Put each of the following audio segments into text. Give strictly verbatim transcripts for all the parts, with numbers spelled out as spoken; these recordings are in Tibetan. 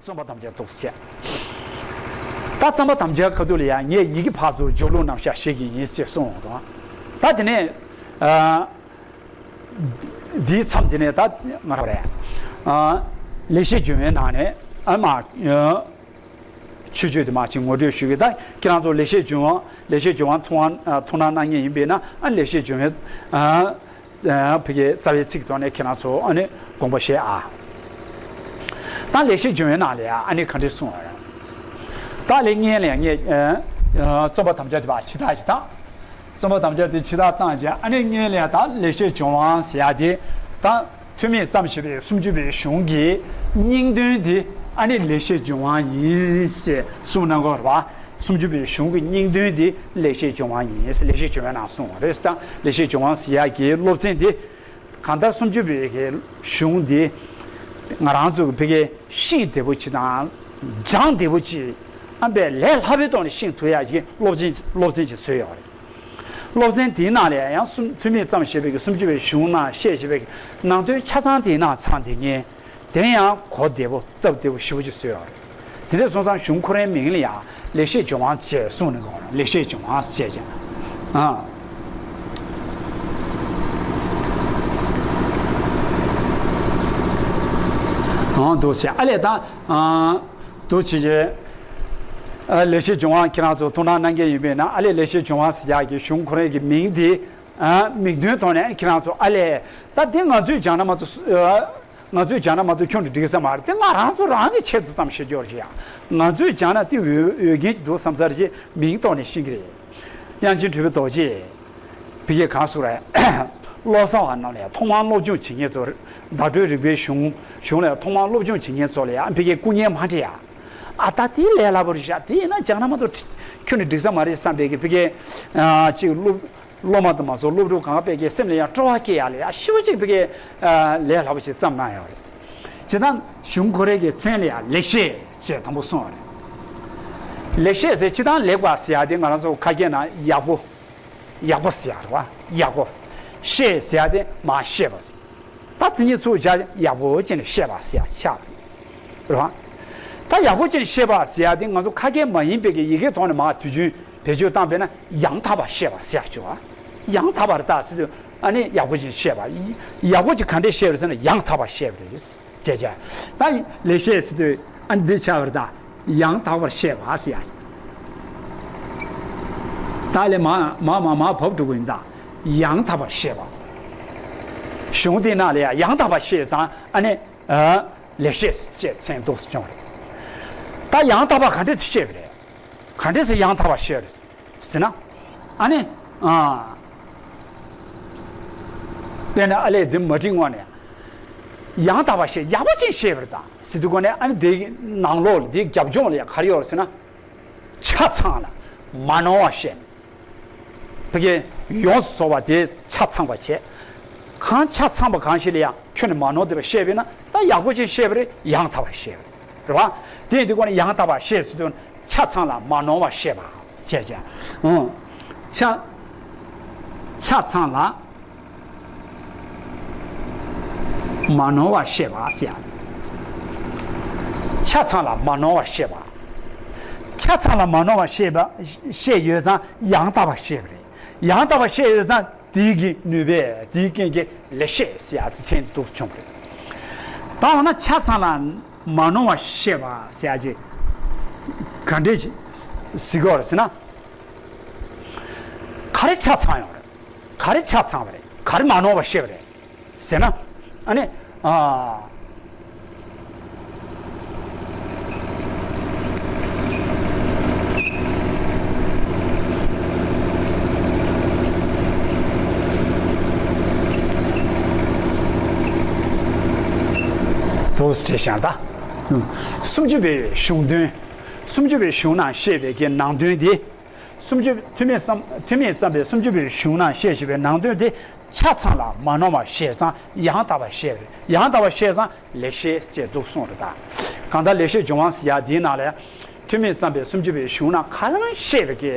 རྩོམ་པ་དམ་བཅའ་འདུག་ཟེར། ད་རྩོམ་པ་དམ་བཅའ་ཁ་ཐུག་ལ་ཡང་ངས་ཡི་གེ་ཕར་ཚུར་སྦྱོར་ཀློག་རྣམས་ཤར་བྱེད་ཀྱི་ཡིན་ཅེས་གསུངས་འདུག། ད་དེ་ནས་ཨ། འདིའི་མཚམས་དེ་ནས་ད་ང་རང་རེད། ཨ། ལེགས་བཤད་ལྗོན་དབང་ནང་ནས་ཨ་མ། ཨ། ཆོས་སྤྱོད་དེ་མ་ཅིག་ངོ་སྤྲོད་ཞུ་གི། ད་ཁྱེད་རང་ཚོ་ལེགས་བཤད་ལྗོན་དབང་ལེགས་བཤད་ལྗོན་དབང་ཐུགས་སྣང་ཐུགས་སྣང་གནང་མཁན་ཡིན་པས་ན། ཨ། ལེགས་བཤད་ལྗོན་དབང་ཨ། ཨ། ཕ་གིའི་རྩ་བའི་ཚིག་ཐོག་ནས་ཁྱེད་རང་ཚོ་ཨ་ནི་དགོངས་པ་བཞེས་ཨ། ད་ལེགས་བཤད་ལྗོན་དབང་ནང་ལ་ཡང་ཨ་ནི་ག་འདྲ་གསུངས་པ་རེད། ད་ལས་སྔོན་ལ་ཡང་ངས་ཨ། ཨ། རྩོམ་པ་དམ་བཅའ་དེ་བ་ཕྱི་ཐག་ཅིག་བཏང་། རྩོམ་པ་དམ་བཅའ་དེ་ཕྱི་ཐག་བཏང་རྗེས་ཨ་ནི་སྔོན་ལ་ཡང་ད་ལེགས་བཤད་ལྗོན་དབང་ཟེར་ཡ་དེ་ད་ཐོན་མིས་བརྩམས་བཞག་པའི་སུམ་ཅུ་པའི་གཞུང་གི་སྙིང་དོན་དེ་ཨ་ནི་ལེགས་བཤད་ལྗོན་དབང་ཡིན་ཞེས་གསུངས་གནང་གི་ཡོད་རེད་བ། སུམ་ཅུ་པའི་གཞུང་གི་སྙིང་དོན་དེ་ལེགས་བཤད་ལྗོན་དབང་ཡིན། ལེགས་བཤད་ལྗོན་དབང་ནང་གསུངས་པ་རེད། ད་ལེགས་བཤད་ལྗོན་དབང་ཟེར་ཡག་གི་སློབ་ཚན་དེ་གང་ལྟར་སུམ་ཅུ་པའི་གི་གཞུང་དེ་ང་རང་ཚོ་གི་ཕ་གིའི་ཤེས་བདེ་པོ་ཅིག་དང་སྦྱང་བདེ་པོ་ཅིག་ཨ་ནི་ལས་སླ་པོའི་ཐོག་ནས་ཤེས་ཐུབ་ཡག་གི་སློབ་ཚན་སློབ་ཚན་ཅིག་བཟོས་ཡོད་རེད། སློབ་ཚན་དེའི་ནང་ལ་ཡང་སུམ་ཐོན་མིས་བརྩམས་བཞག་པའི་གི་སུམ་ཅུ་པའི་གཞུང་ནང་བཤད་བཞག་པའི་གི་ནང་དོན་ཆ་ཚང་དེའི་ནང་ཚང་བསྡད་མཁན། དེ་ཡང་གོ་བདེ་པོ་སྟབས་བདེ་པོ་ཞེ་པོ་ཅིག་བཟོས་ཡོད་རེད། དེ་འདྲ་སོང་ཙང་གཞུང་ཁོ་རའི་མིང་ལ་ཡང་ལེགས་བཤད་ལྗོན་དབང་ཅེས་གསུངས་ནས་གོ། ལེགས་བཤད་ལྗོན་དབང་ཅེས་ཀྱང་། ཨ། ཨང་། འདུག་ཟེར། ཨ་ལས་ད། ཨ། འདུག་བྱེད་ཀྱི། ཨ། ལེགས་བཤད་ལྗོན་དབང་ཁྱེད་རང་ཚོ་ཐུགས་སྣང་གནང་མཁན་ཡིན་པས་ན། ཨ་ལས་ལེགས་བཤད་ལྗོན་དབང་ཟེར་ཡག་གི་གཞུང་ཁོ་རའི་གི་མིང་དེ། ཨ། མིང་དོན་ཐོག་ནས་ཁྱེད་རང་ཚོ་ཨ་ལས་ད་དེ་ང་ཚོས་སྦྱང་ན་མ་གཏོགས་སུ། ཨ། ང་ཚོས་སྦྱང་ན་མ་གཏོགས་ཁྱོན་ནས་འགྲིག་ས་མ་རེད། དེ་ང་རང་ཚོ་རང་གི་ཆེད་དུ་ཙམ་བཤད་རྒྱུ་རེད་ཡ། ང་ཚོས་སྦྱང་ན་དེ་འོས་འོས་འགན་ཅིག་འདུག་བསམ་ས་རེད་ཅེས་མིང་ཐོག་ནས་ཤེས་ཀྱི་རེད། དབྱངས་ཅན་གྲུབ་པའི་རྡོ་རྗེས་ཕ་གིའི་གང་ཟེར་རེད། བློ་གསར་བ་རྣམས་ལ་ཡང་ཐོག་མར་སློབ་སྦྱོང་བྱེད་མཁན་ཚོ། བརྡ་སྤྲོད་རིག་པའི་གཞུང་གཞུང་ལ་ཡང་ཐོག་མར་སློབ་སྦྱོང་བྱེད་མཁན་ཚོ་ལ་ཡང་ཕ་གིའི་སྐུ་ངལ་མ་འདྲེས་ཡ། ཨ། ད་དེ་ལས་སླ་པོ་རེད་ཤག། དེ་ཡིན་ན་སྦྱང་ན་མ་གཏོགས་ཁྱོན་ནས་འགྲིག་ས་མ་རེད་བསམ་པའི་གི་ཕ་གིའི། ཨ། ཅིག་སློབ། སློབ་མ་དུ་མ་སོགས་སློབ་ཕྲུག་གང་ག་པའི་གི་སེམས་ལ་ཡང་སྤྲོ་བ་སྐྱེ་ཡ་ལ་ཡང་ཞེ་པོ་ཅིག་ཕ་གིའི། ཨ། ལས་སླ་པོ་ཞིག་བརྩམས་གནང་ཡོད་རེད། སྤྱིར་བཏང་གཞུང་ཁོ་རའི་གི་མཚན་ལ་ཡང་ལེགས་བཤད་ཅེས་དང་པོ་གསུངས་པ་རེད། ལེགས་བཤད་ཟེར་སྤྱིར་བཏང་ལེགས་པ་ཟེར་ཡ་དེ་ང་རང་ཚོ་ཁ་སྐད་ནང་ཡག་པོ། ཡག་པོ་ཟེར་ཡ་རེད་བ། ཡག་པོ། བཤད་ཟེར་ཡ་དེ་མར་བཤད་པ་ཟེར། ད་མཚན་ཉིད་ཚུར་སྦྱར་ཡག་པོ་ཅན་བཤད་པ་ཟེར་ཡ་ཆགས་རེད་བ། ད་ཡག་པོ་ཅན་བཤད་པ་ཟེར་ཡ་དེ་ང་ཚོ་ཁ་སྐད་མ་ཡིན་པའི་གི་ཡི་གེ་ཐོག་ནས་མར་དུས་རྒྱུན་བེད་སྤྱོད་བཏང་པས་ན་ཡང་དག་པར་བཤད་པ་ཟེར་ཡ་ཆོག་ཨ། ཡང་དག་པར་ད་ཟེར་དུས་ཨ་ནི་ཡག་པོ་ཅན་བཤད་པ། ཡག་པོ་ཅིག་ག་འདྲས་བཤད་པ་རེད་ཟེར་ན་ཡང་དག་པར་བཤད་པ་རེད། བྱས་བྱས། ད་ལེགས་བཤད་ཟེར་དུས་ཨ་འདི་ཆགས་པ་རེད། ད་ཡང་དག་པར་བཤད་པ་ཟེར་ཡ། ད་ལས་མ་མ་མ་མ་བབས་འགྲོ་གི་ཡིན། ད་ཡང་དག་པར་བཤད་པ། གཞུང་དེའི་ནང་ལ་ཡང་དག་པར་བཤད་ཙང་ཨ་ནི། ཨ། ལེགས་བཤད་ཅེས་མཚན་འདོགས་སུ་བྱུང་བ་རེད། ད་ཡང་དག་པར་ག་འདྲས་སེ་བཤད་པ་རེད། ག་འདྲས་སེ་ཡང་དག་པར་བཤད་རེད་ཟེར་ན། ཨ་ནི། ཨ། དཔེར་ན་ཨ་ལས་འདི་མ་བྲིས་སྔོན་ནས་ཡང་དག་པར་བཤད། ཡག་པོ་ཅིག་བཤད་པ་རེད། ད་ཟེར་དུས་སྒོ་ནས་ཨ་ནི་འདིའི་ནང་ལོགས་ལ་འདིའི་རྒྱབ་ལྗོངས་ལ་ཡང་ག་རེ་ཡོད་རེད་ཟེར་ན། ཆ་ཚང་ལ་མ་ནོར་བ་བཤད། ཕ་གིའི་ཡོངས་སུ་རྫོགས་པ་དེ་ཆ་ཚང་བ་བྱས། གང་ཆ་ཚང་བ་གང་ཞིག་ལ་ཡང་ཁྱོན་ནས་མ་ནོར་བསྡད་པ་བཤད་པས་ན་ད་ཡག་པོ་ཅིག་བཤད་པ་རེད། ཡང་དག་པ་བཤད་པ་རེད་བ། དེ་ཡིན་དུས་སྒོ་ནས་ཡང་དག་པ་བཤད་ཟེར་དུས་ཆ་ཚང་ལ་མ་ནོར་བ་བཤད་པ་བྱས་བྱས། ཨང་། ཆ་ཆ་ཚང་ལ་མ་ནོར་བ་བཤད་པ་ཟེར་ཡ། ཆ་ཚང་ལ་མ་ནོར་བ་བཤད་པ། ཆ་ཚང་ལ་མ་ནོར་བ་བཤད་པ་བཤད་ཡོད་ཙང་ཡང་དག་པ་བཤད་པ་རེད། ཡང་དག་པ་བཤད་ཡོད་ཙང་དེའི་གི་ནུས་པས་དེའི་རྐྱེན་གྱིས་ལེགས་བཤད་ཟེར་ཡ་ཚེ་མཚན་འདོགས་སུ་བྱུང་བ་རེད། ད་འོ་ན་ཆ་ཚང་ལ་མ་ནོར་བ་བཤད་པ་ཟེར་ཡ་ཅིག་ག་འདྲས་ཅིག་ཟེར་གྱི་ཡོད་རེད་ཟེར་ན། ག་རེ་ཆ་ཚང་ཡོད་རེད། ག་རེ་ཆ་ཚང་བ་རེད། ག་རེ་མ་ནོར་བ་བཤད་པ་རེད་ཟེར་ན། ཨ་ནི། ཨ། དུ་སྤྲད་བཞག་ད། སུམ་ཅུ་པའི་གཞུང་དོན། སུམ་ཅུ་པའི་གཞུང་ནང་བཤད་པའི་གི་ནང་དོན་དེ། སུམ་ཅུ་ཐོན་མིས་བརྩམས་ཐོན་མིས་བརྩམས་པའི་སུམ་ཅུ་པའི་གཞུང་ནང་བཤད་བཞིན་པའི་ནང་དོན་དེ་ཆ་ཚང་ལ་མ་ནོར་བ་བཤད་ཙང་ཡང་དག་པ་བཤད་པ་རེད། ཡང་དག་པ་བཤད་ཙང་ལེགས་བཤད་ཅེས་འདུག་གསུངས་རེད་ད། གང་ལྟར་ལེགས་བཤད་ལྗོན་དབང་ཟེར་ཡ་འདིའི་ནང་ལ་ཐོན་མིས་བརྩམས་པའི་སུམ་ཅུ་པའི་གཞུང་ནང་གང་བཤད་པའི་གི་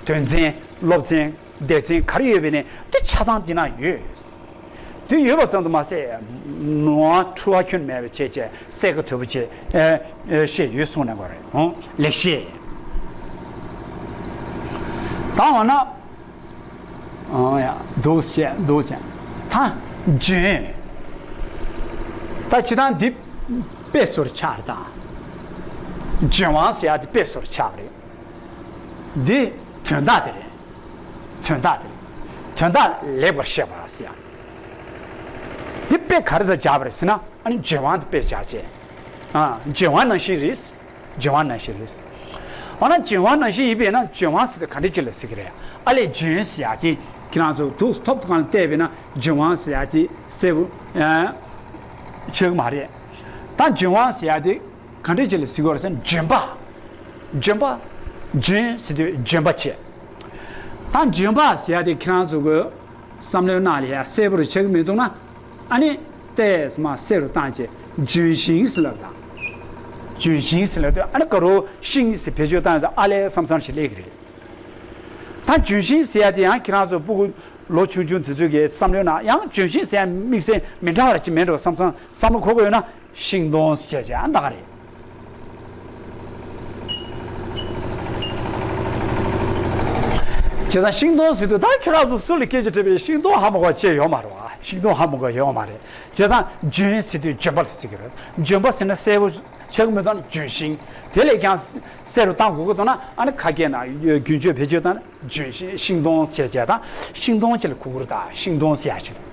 དོན་ཚན་སློབ་ཚན་སྡེ་ཚན་ག་རེ་ཡོད་པའི་ནས་དེ་ཆ་ཚང་འདི་ན་ཡོད། དུས་ཡོད་པ་ཙམ་དུ་མ་ཟད། ནོར་འཁྲུལ་བ་ཁྱོན་མེད་པའི་ཆེད་ཅེས་གསལ་ཁ་དོད་པོ་ཅིག་ཨེ་ཨེ་བཤད་ཡོད་གསུངས་ནས་གོ་རེད། ཧོ། ལེགས་བཤད། ད་འོ་ན། ཨོ་ཡ། འདུག་བྱས་འདུག་བྱས། ད་ལྗོན། ད་སྤྱིར་བཏང་འདི་དཔེ་བཟོ་འདྲ་ཆགས་རེད་ད། ལྗོན་དབང་ཟེར་ཡ་དེ་དཔེ་བཟོ་འདྲ་ཆགས་རེད། འདི་དོན་དག་དེ་རེད། དོན་དག་དེ་རེད། དོན་དག་ལེགས་པར་བཤད་པ་ཟེར་ཡ། འདི་དཔེ་ག་རེ་ད་སྦྱར་བ་རེད་ཟེར་ན། ཨ་ནི་ལྗོན་དབང་དེ་དཔེ་སྦྱར་བྱས། ཨ། ལྗོན་དབང་ནང་བཞིན་རེད། ལྗོན་དབང་ནང་བཞིན་རེད། འོ་ན་ལྗོན་དབང་ནང་བཞིན་ཡིན་པས་ན་ལྗོན་དབང་ཟེར་དུས་ག་འདྲ་ཅིག་ལ་ཟེར་གི་རེད། ཨ་ལས་ལྗོན་ཟེར་ཡ་དེ་ཁྱེད་རང་ཚོ་འདུག་ཐོབ་ཐང་ལ་བལྟས་པས་ན་ལྗོན་དབང་ཟེར་ཡ་དེ་གསལ་པོ་ཨ་ཆགས་ཀྱི་མ་རེད། ད་ལྗོན་དབང་ཟེར་ཡ་དེ་ག་འདྲ་ཅིག་ལ་ཟེར་གི་རེད་ཟེར་ན་ལྗོན་པ། ལྗོན་པ། ལྗོན་ཟེར་དུས་ལྗོན་པ་བྱས། ད་ལྗོན་པ་ཟེར་ཡ་དེ་ཁྱེད་རང་ཚོ་གི་བསམ་བློའི་ནང་ལ་ཡ་གསལ་པོ་རེ་ཆགས་ཀྱི་མི་འདུག་ན། ཨ་ནི་ཏོག་ཙམ་མར་གསལ་རུ་བཏང་བྱས་ལྗོན་ཤིང་ཟེར་ལབ་དང་། ལྗོན་ཤིང་ཟེར་ལབ་དུས་ཨ་ནི་ག་རུ་ཤིང་ཟེར་བེད་སྤྱོད་བཏང་ཡོད་དུས་ཨ་ལས་བསམ་བསམ་ཞིག་སླེབས་ཀྱི་རེད། ད་ལྗོན་ཤིང་ཟེར་ཡ་དེ་ཡང་ཁྱེད་རང་ཚོ་སྤུ་གུ་ལོ་ཆུང་ཆུང་དེ་ཚོ་གི་བསམ་བློའི་ནང་ཡང་ལྗོན་ཤིང་ཟེར་ཡ་དམིགས་བསལ་མི་འདྲ་བ་ཅིག་མེད་འགྲོ་བསམ་བསམ་བསམ་བློ་འཁོར་གྱི་ཡོད་ན། ཤིང་སྡོང་ཟེར་བྱས་ཨ་ད་ག་རེད། བྱས་ཙང་ཤིང་སྡོང་ཟེར་དུས་ད་ཁྱོད་རང་ཚོ་སུ་ལ་སྐད་ཆ་དྲིས་པའི་ཤིང་སྡོང་ཧ་མ་གོ་བ་བྱས་ཡོད་མ་རེད་བ། ཤིང་སྡོང་ཧ་མ་གོ་ཡོད་མ་རེད། བྱས་ཙང་ལྗོན་ཟེར་དུས་ལྗོན་པ་ལ་ཟེར་གྱི་རེད། ལྗོན་པ་ཟེར་ན་གསལ་པོ་ཆགས་ཀྱི་མི་འདུག་ན་ལྗོན་ཤིང་དེ་ལས་ཀྱང་གསལ་རུ་བཏང་དགོས་ཀྱི་འདུག་ན་ཨ་ནི་ཁ་སྐད་ནང་རྒྱུན་སྤྱོད་བེད་སྤྱོད་བཏང་ན། ལྗོན་ཤིང་ཤིང་སྡོང་ཟེར་བྱས་དང་ཤིང་སྡོང་ཅིག་ལ་གོ་གི་རེད་ད། ཤིང་སྡོང་ཟེར་ཡ་ཅིག་ལ།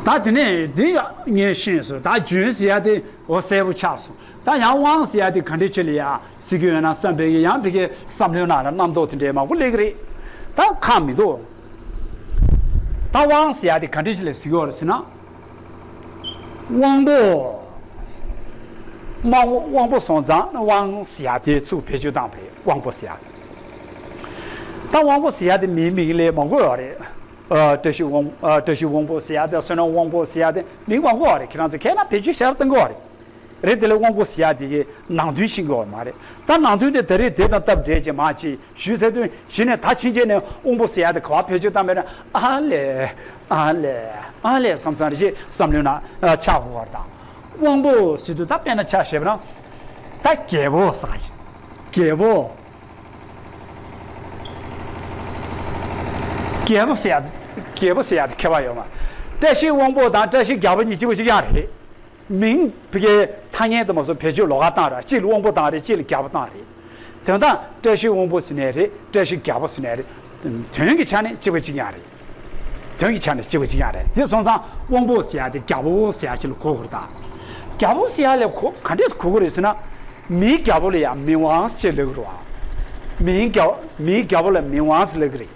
ད་དེ་ནས་འདི་ཡང་ངས་ཤེས་སོང་། ད་ལྗོན་ཟེར་ཡ་དེ་འོ་གསལ་པོ་ཆགས་སོང་། ད་ཡང་དབང་ཟེར་ཡ་དེ་ག་འདྲ་ཅིག་ལ་ཡ་ཟེར་གྱི་ཡོད་ན་བསམ་པའི་ཡང་ཕ་གིའི་བསམ་བློའི་ནང་ལ་རྣམ་རྟོག་དེ་འདྲའི་མང་པོ་སླེབས་ཀྱི་རེད། ད་ཁག་མི་འདུག་ད་དབང་ཟེར་ཡ་དེ་ག་འདྲ་ཅིག་ལ་ཟེར་གྱི་ཡོད་རེད་ཟེར་ན། དབང་པོ། དབང་དབང་པོ་སོང་ཙང་དབང་ཟེར་ཡ་དེ་ཚུར་བེད་སྤྱོད་བཏང་བ་རེད། དབང་པོ་ཟེར་ཡ་དེ། ད་དབང་པོ་ཟེར་ཡ་དེ་མིའི་མིང་ལས་མང་པོ་ཡོད་རེད། ཨ། བཀྲ་ཤིས་དབང་། ཨ། བཀྲ་ཤིས་དབང་པོ་ཟེར་ཡ་དེ། བསོད་ནམས་དབང་པོ་ཟེར་ཡ་དེ་མིང་མང་པོ་ཡོད་རེད། ཁྱེད་རང་ཚོ་མཁས་ན་བེད་སྤྱོད་ཞེ་དྲག་གཏོང་གི་ཡོད་རེད། རེད། དེ་ལས་དབང་པོ་ཟེར་ཡ་དེ་གི་ནང་དོན་ཤེས་ཀྱི་ཡོད་མ་རེད། ད་ནང་དོན་དེ་ད་རེས་དེ་དང་སྟབས་བདེ་ཅིག་མ་ཅིག་ཞུས་ཚར་དུས་གཞི་ནས་ད་ཕྱིན་ཆད་ནས་དབང་པོ་ཟེར་ཡ་དེ་ག་པར་བེད་སྤྱོད་བཏང་མེད་ན། ཨ་ལས། ཨ་ལས། ཨ་ལས་བསམ་བསམ་རེ་ཞིག་བསམ་བློའི་ནང་ཆགས་དགོས་པ་རེད། ད་དབང་པོ་ཟེར་དུས་ད་དཔེར་ན་ཆ་བཞག་པ་ན། ད་རྒྱལ་པོ་ཟེར་ག་ཞིག་རྒྱལ་པོ། རྒྱལ་པོ་ཟེར་ཡ། རྒྱལ་པོ་ཟེར་ཡ་དེ་ཁྱད་པར་ཡོད་མ་རེད། བཀྲ་ཤིས་དབང་པོ་དང་བཀྲ་ཤིས་རྒྱལ་པོ་གཉིས་གཅིག་པ་གཅིག་རྐྱང་རེད། མིང་ཕ་གིའི་ཐ་སྙད་དུ་མ་སོང་བེད་སྤྱོད་ལོགས་ཀ་བཏང་ར། གཅིག་ལ་དབང་པོ་བཏང་རེད། གཅིག་ལ་རྒྱལ་པོ་བཏང་རེད། དོན་དག་བཀྲ་ཤིས་དབང་པོ་ཟེར་ནའི་རེད། བཀྲ་ཤིས་རྒྱལ་པོ་ཟེར་ནའི་རེད། དོན་གྱི་ཆ་ནས་གཅིག་པ་གཅིག་རྐྱང་རེད། དོན་གྱི་ཆ་ནས་གཅིག་པ་གཅིག་རྐྱང་རེད། དེ་སོང་ཙང་དབང་པོ་ཟེར་ཡ་དེ་རྒྱལ་པོ་ཟེར་ཡ་ཅིག་ལ་གོ་དགོས་རེད་ད། རྒྱལ་པོ་ཟེར་ཡ་ལ་གོ་ག་འདྲས་གོ་དགོས་རེད་ཟེར་ན། མིའི་རྒྱལ་པོ་ལ་ཡང་མི་དབང་ཞེས་ལབ་ཀྱི་རེད་བ། མིའི་རྒྱལ། མིའི་རྒྱལ་པོ་ལ་མི་དབང་ཟེར་ལབ་ཀྱི་རེད།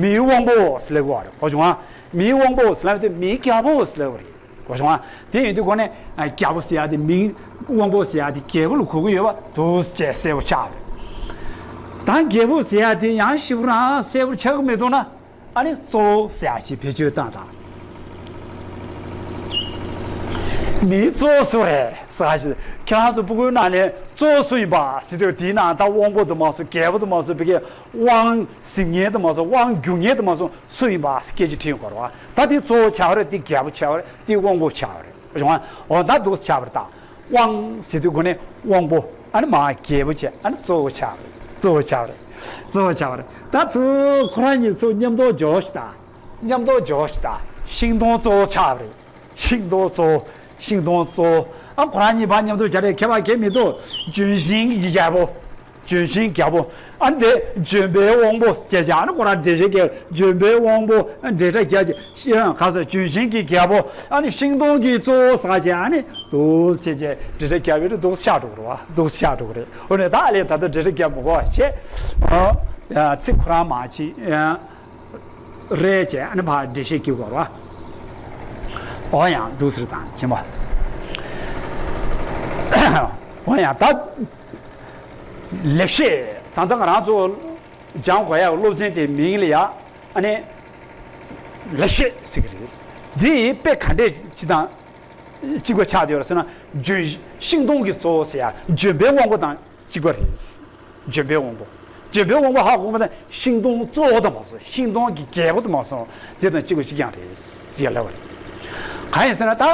མིའི་དབང་པོ་ཟེར་ལབ་ཀྱི་རེད། གོ་བྱུང་ང་། མིའི་དབང་པོ་ཟེར་ལབ་དུས་མིའི་རྒྱལ་པོ་ཟེར་ལབ་ཀྱི་རེད། གོ་བྱུང་ང་། དེ་ཡིན་དུས་ཁོ་ནས་རྒྱལ་པོ་ཟེར་ཡ་དེ་མིའི་དབང་པོ་ཟེར་ཡ་དེ་རྒྱལ་པོ་ལ་གོ་གི་ཡོད་པ་འདུག་ཅེས་གསལ་པོ་ཆགས་རེད། ད་རྒྱལ་པོ་ཟེར་ཡ་དེ་ཡང་ཞིབ་རང་གསལ་པོ་ཆགས་ཀྱི་མི་འདུག་ན། ཨ་ནི་གཙོ་བོ་ཟེར་ཡ་ཞིག་བེད་སྤྱོད་བཏང་དང་། མིའི་གཙོ་བོ་སུ་རེད་ཟེར་ཡ་ཞིག་ཁྱེད་རང་ཚོ་སྤུ་གུའི་ནང་ནས་གཙོ་བོ་སུ་ཡིན་པ་ཟེར་དུས་དེའི་ནང་ད་དབང་པོ་དུ་མ་སོང་། རྒྱལ་པོ་དུ་མ་སོང་། ཕ་གིའི་དབང་ཟིན་མཁན་དུ་མ་སོང་། དབང་སྒྱུར་མཁན་དུ་མ་སོང་། སུ་ཡིན་པ་སྐད་ཆ་དྲིས་དགོས་རེད་བ། ད་དེ་གཙོ་བོ་ཆགས་རེད། དེ་རྒྱལ་པོ་ཆགས་རེད། དེ་དབང་པོ་ཆགས་རེད། རེད་བ། འོ་ད་འདུག་ཆགས་པ་རེད་ད། དབང་ཟེར་དུས་ཁོ་ནས་དབང་པོ། ཨ་ནི་མར་རྒྱལ་པོ་བྱས། ཨ་ནི་གཙོ་བོ་ཆགས་པ་རེད། གཙོ་བོ་ཆགས་པ་རེད། གཙོ་བོ་ཆགས་པ་རེད། ད་ཚུར་ཁོ་རང་གཉིས་ཚུར་མཉམ་དུ་འཇོག་ཤིག་ད། མཉམ་དུ་འཇོག་ཤིག་ད། ཤིང་སྡོང་གཙོ་བོ་ཆགས་པ་རེད། ཤིང་སྡོང་གཙོ་བོ། ཤིང་སྡོང་གཙོ་བོ། ཨ་ཁོ་རང་གཉིས་ཕར་མཉམ་དུ་སྦྱར་ཏེ་ཁྱད་པར་གང་ཡང་མི་འདུག་ལྗོན་ཤིང་གི་རྒྱལ་པོ། ལྗོན་ཤིང་རྒྱལ་པོ། ཨ་ནི་དེ་ལྗོན་པའི་དབང་པོ་ཟེར་བྱས། ཨ་ནི་ཁོ་རང་འགྲེལ་བཤད་རྒྱག་ལྗོན་པའི་དབང་པོ་འགྲེལ་སྒྲ་རྒྱག་བྱས། ཤི་ཨ་ག་ས་ལྗོན་ཤིང་གི་རྒྱལ་པོ། ཨ་ནི་ཤིང་སྡོང་གི་གཙོ་བོ་ཟེར་བྱས། ཨ་ནི་འདུག་ཟེར་བྱས་འགྲེལ་སྒྲ་རྒྱག་པའི་འདུག་ཆགས་འགྲོ་གི་རེད་བ། འདུག་ཆགས་འགྲོ་གི་རེད། འོ་ནས་ད་ཨ་ལས་ད་ལྟ་འགྲེལ་སྒྲ་རྒྱག་མི་དགོས་པ་བྱས། ཨ་ཚིག་ཁོ་རང་མ་ཅིག་རེད་བྱས། ཨ་ནི་ཕར་འགྲེལ་བཤད་རྒྱག་དགོས་རེད་བ། འོ་ཡང་འདུག་ཟེར་དང་ཁྱིམ་པ། འོ་ཡང་ད་ལེགས་བཤད་ད་ལྟ་ང་རང་ཚོ་སྦྱང་དགོས་ཡག་སློབ་ཚན་དེའི་མིང་ལ་ཡ་ཨ་ནི་ལེགས་བཤད་ཟེར་གི་རེད། འདི་ཡི་དཔེ་ག་འདྲས་ཅིག་དང་གཅིག་པ་ཆགས་བསྡད་ཡོད་རེད་ཟེར་ན། ལྗོན་ཤིང་སྡོང་གི་གཙོ་བོ་ཟེར་ཡ་ལྗོན་པའི་དབང་པོ་དང་གཅིག་པ་རེད། ལྗོན་པའི་དབང་པོ། ལྗོན་པའི་དབང་པོ་ཧ་གོ་བ་དང་ཤིང་སྡོང་གཙོ་བོ་དུ་མ་སོང་། ཤིང་སྡོང་གི་རྒྱལ་པོ་དུ་མ་སོང་། དེ་དང་གཅིག་པ་གཅིག་རྐྱང་རེད་ཟེར་ལབ་པ་རེད། གང་ཡིན་ཟེར་ན་ད།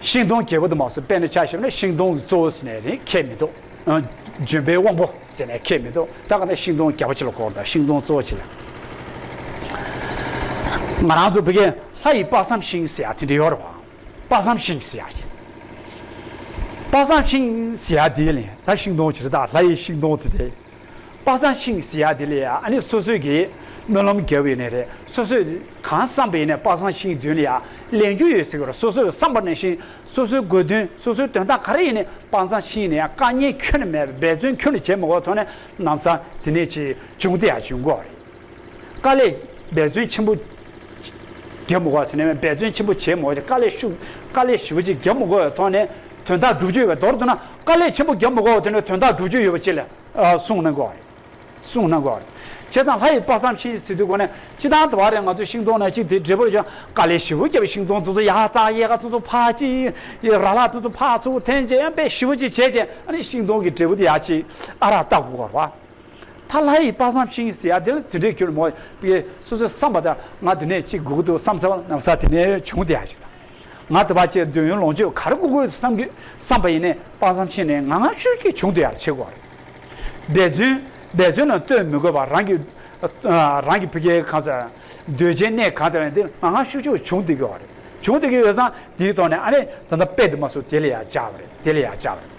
ཤིང་སྡོང་རྒྱལ་པོ་དུ་མ་སོང་། དཔེར་ན་ཆ་བཞག་ན་ཤིང་སྡོང་གི་གཙོ་བོ་ཟེར་ནས་རེད་ཁྱད་མི་འདུག་ཨ། ལྗོན་པའི་དབང་པོ་ཟེར་ནས་ཁྱད་མི་འདུག་ད་ག་ནས་ཤིང་སྡོང་རྒྱལ་པོ་ཅིག་ལ་གོ་བ་དང་ཤིང་སྡོང་གཙོ་བོ་ཅིག་ལ། ང་རང་ཚོ་བོད་སྐད་ལྷ་ཡི་དཔག་བསམ་ཤིང་ཟེར་ཡ་དེ་འདྲ་ཡོད་རེད་བ། དཔག་བསམ་ཤིང་ཟེར་ཡ་ཞིག་དཔག་བསམ་ཤིང་ཟེར་ཡ་དེ་ལས་ད་ཤིང་སྡོང་ཅིག་རེད། ད་ལྷ་ཡི་ཤིང་སྡོང་དེ་རེད། དཔག་བསམ་ཤིང་ཟེར་ཡ་དེ་ལས་ཡ་ཨ་ནི་སོ་སོས་ཀྱི་སྨོན་ལམ་རྒྱབ་ཡོད་ནས་རེད། སོ་སོས་གང་བསམ་པ་ཡིན་ནས་དཔག་བསམ་ཤིང་མདུན་ལ་ཡ་ལེན་རྒྱུ་ཡོད་ཟེར་གི་རེད། སོ་སོས་བསམ་པ་ནང་བཞིན་སོ་སོའི་དགོས་འདུན་སོ་སོའི་དོན་དག་ག་རེ་ཡིན་ནས་དཔག་བསམ་ཤིང་ནས་ཡ་དཀའ་ངལ་ཁྱོན་ནས་མེད་པ་འབད་བརྩོན་ཁྱོན་ནས་བྱེད་མི་དགོས་ཐོག་ནས་ལམ་སང་དེ་ནས་ཅིག་བྱུང་སྟེ་ཡ་བྱུང་གི་རེད། དཀའ་ལས་འབད་བརྩོན་ཆེན་པོ་རྒྱབ་མི་དགོས་ཟེར་ནས་འབད་བརྩོན་ཆེན་པོ་བྱེད་མི་དགོས། དཀའ་ལས་ཤུགས་དཀའ་ལས་ཞེ་པོ་ཅིག་རྒྱབ་མི་དགོས་པའི་ཐོག་ནས་དོན་དག་སྒྲུབ་རྒྱུ་ཡོད་པའི། མདོར་བསྡུ་ན་དཀའ་ལས་ཆེན་པོ་རྒྱབ་མི་དགོས་པའི་ཐོག་ནས་དོན་དག་སྒྲུབ་རྒྱུ་ཡོད་པ་ཅིག་ལ་གསུངས་གནང་དགོས་རེད། གསུངས་གནང་དགོས་རེད། བྱས་ཙང་ལྷ་ཡི་དཔག་བསམ་ཤིང་ཟེར་དུས་གོ་ནས་སྤྱི་བཏང་དུ་བ་རེད། ང་ཚོ་ཤིང་སྡོང་ནང་གཅིག་དེ་འབྲས་བུ་ལ་ཡང་དཀའ་ལས་ཞེ་པོ་རྒྱབ་པའི་ཤིང་སྡོང་དེ་ཚོ་ཡར་བཙགས་ཡར་ཁ་དེ་ཚོ་ཕར་ཅིག་ར་ལག་དེ་ཚོ་ཕར་ཚུར་འཐེན་བྱས་ཡང་དཔེ་ཞེ་པོ་ཅིག་བྱས་བྱས་ཨ་ནི་ཤིང་སྡོང་གི་འབྲས་བུ་དེ་ཡར་ཅིག་ཨ་རག་བལྟ་དགོས་རེད་བ། ད་ལྷ་ཡི་དཔག་བསམ་ཤིང་ཟེར་ཡ་དེ་ལ་དེ་འདྲའི་ཁྱོད་མོ་པའི་སོ་སོའི་བསམ་པ་དང་ང་དེ་ནས་ཅིག་དགོས་ཀྱི་འདུག་བསམ་ས་ལམ་སང་དེ་ནས་བྱུང་བསྡད་ཡ་ཞིག་དང་། ང་དེ་བ་ཅེས་འདོད་ཡོན་ལོངས་སྤྱོད་ག་རེ་དགོས་དགོས་བསམ་གྱི་བསམ་པ་ཡིན་ནས་དཔག་བསམ་ཤིང་ནས་ང་ང་ཤུགས་ཀྱིས་བྱུང་བསྡད་ཡ་བྱེད་དགོས་རེད། འབད་བརྩོན་འབད་བརྩོན་ལ་ལྟོས་མི་དགོས་པ་རང་གི་རང་གི་ཕ་གིའི་གང་ཟེར་འདོད་བྱའི་གནས་གང་དེ་ཡང་དེ་ང་ང་ཤུགས་ཤུགས་བྱུང་བསྡད་ཀྱི་ཡོད་རེད། བྱུང་བསྡད་ཀྱི་ཡོད་ཙང་དེའི་ཐོག་ནས་ཨ་ནི་ད་ལྟ་དཔེ་དེ་མ་སོང་དེ་ལ་ཡ་བཅར་བ་རེད། དེ་ལ་ཡ་བཅར་བ་རེད།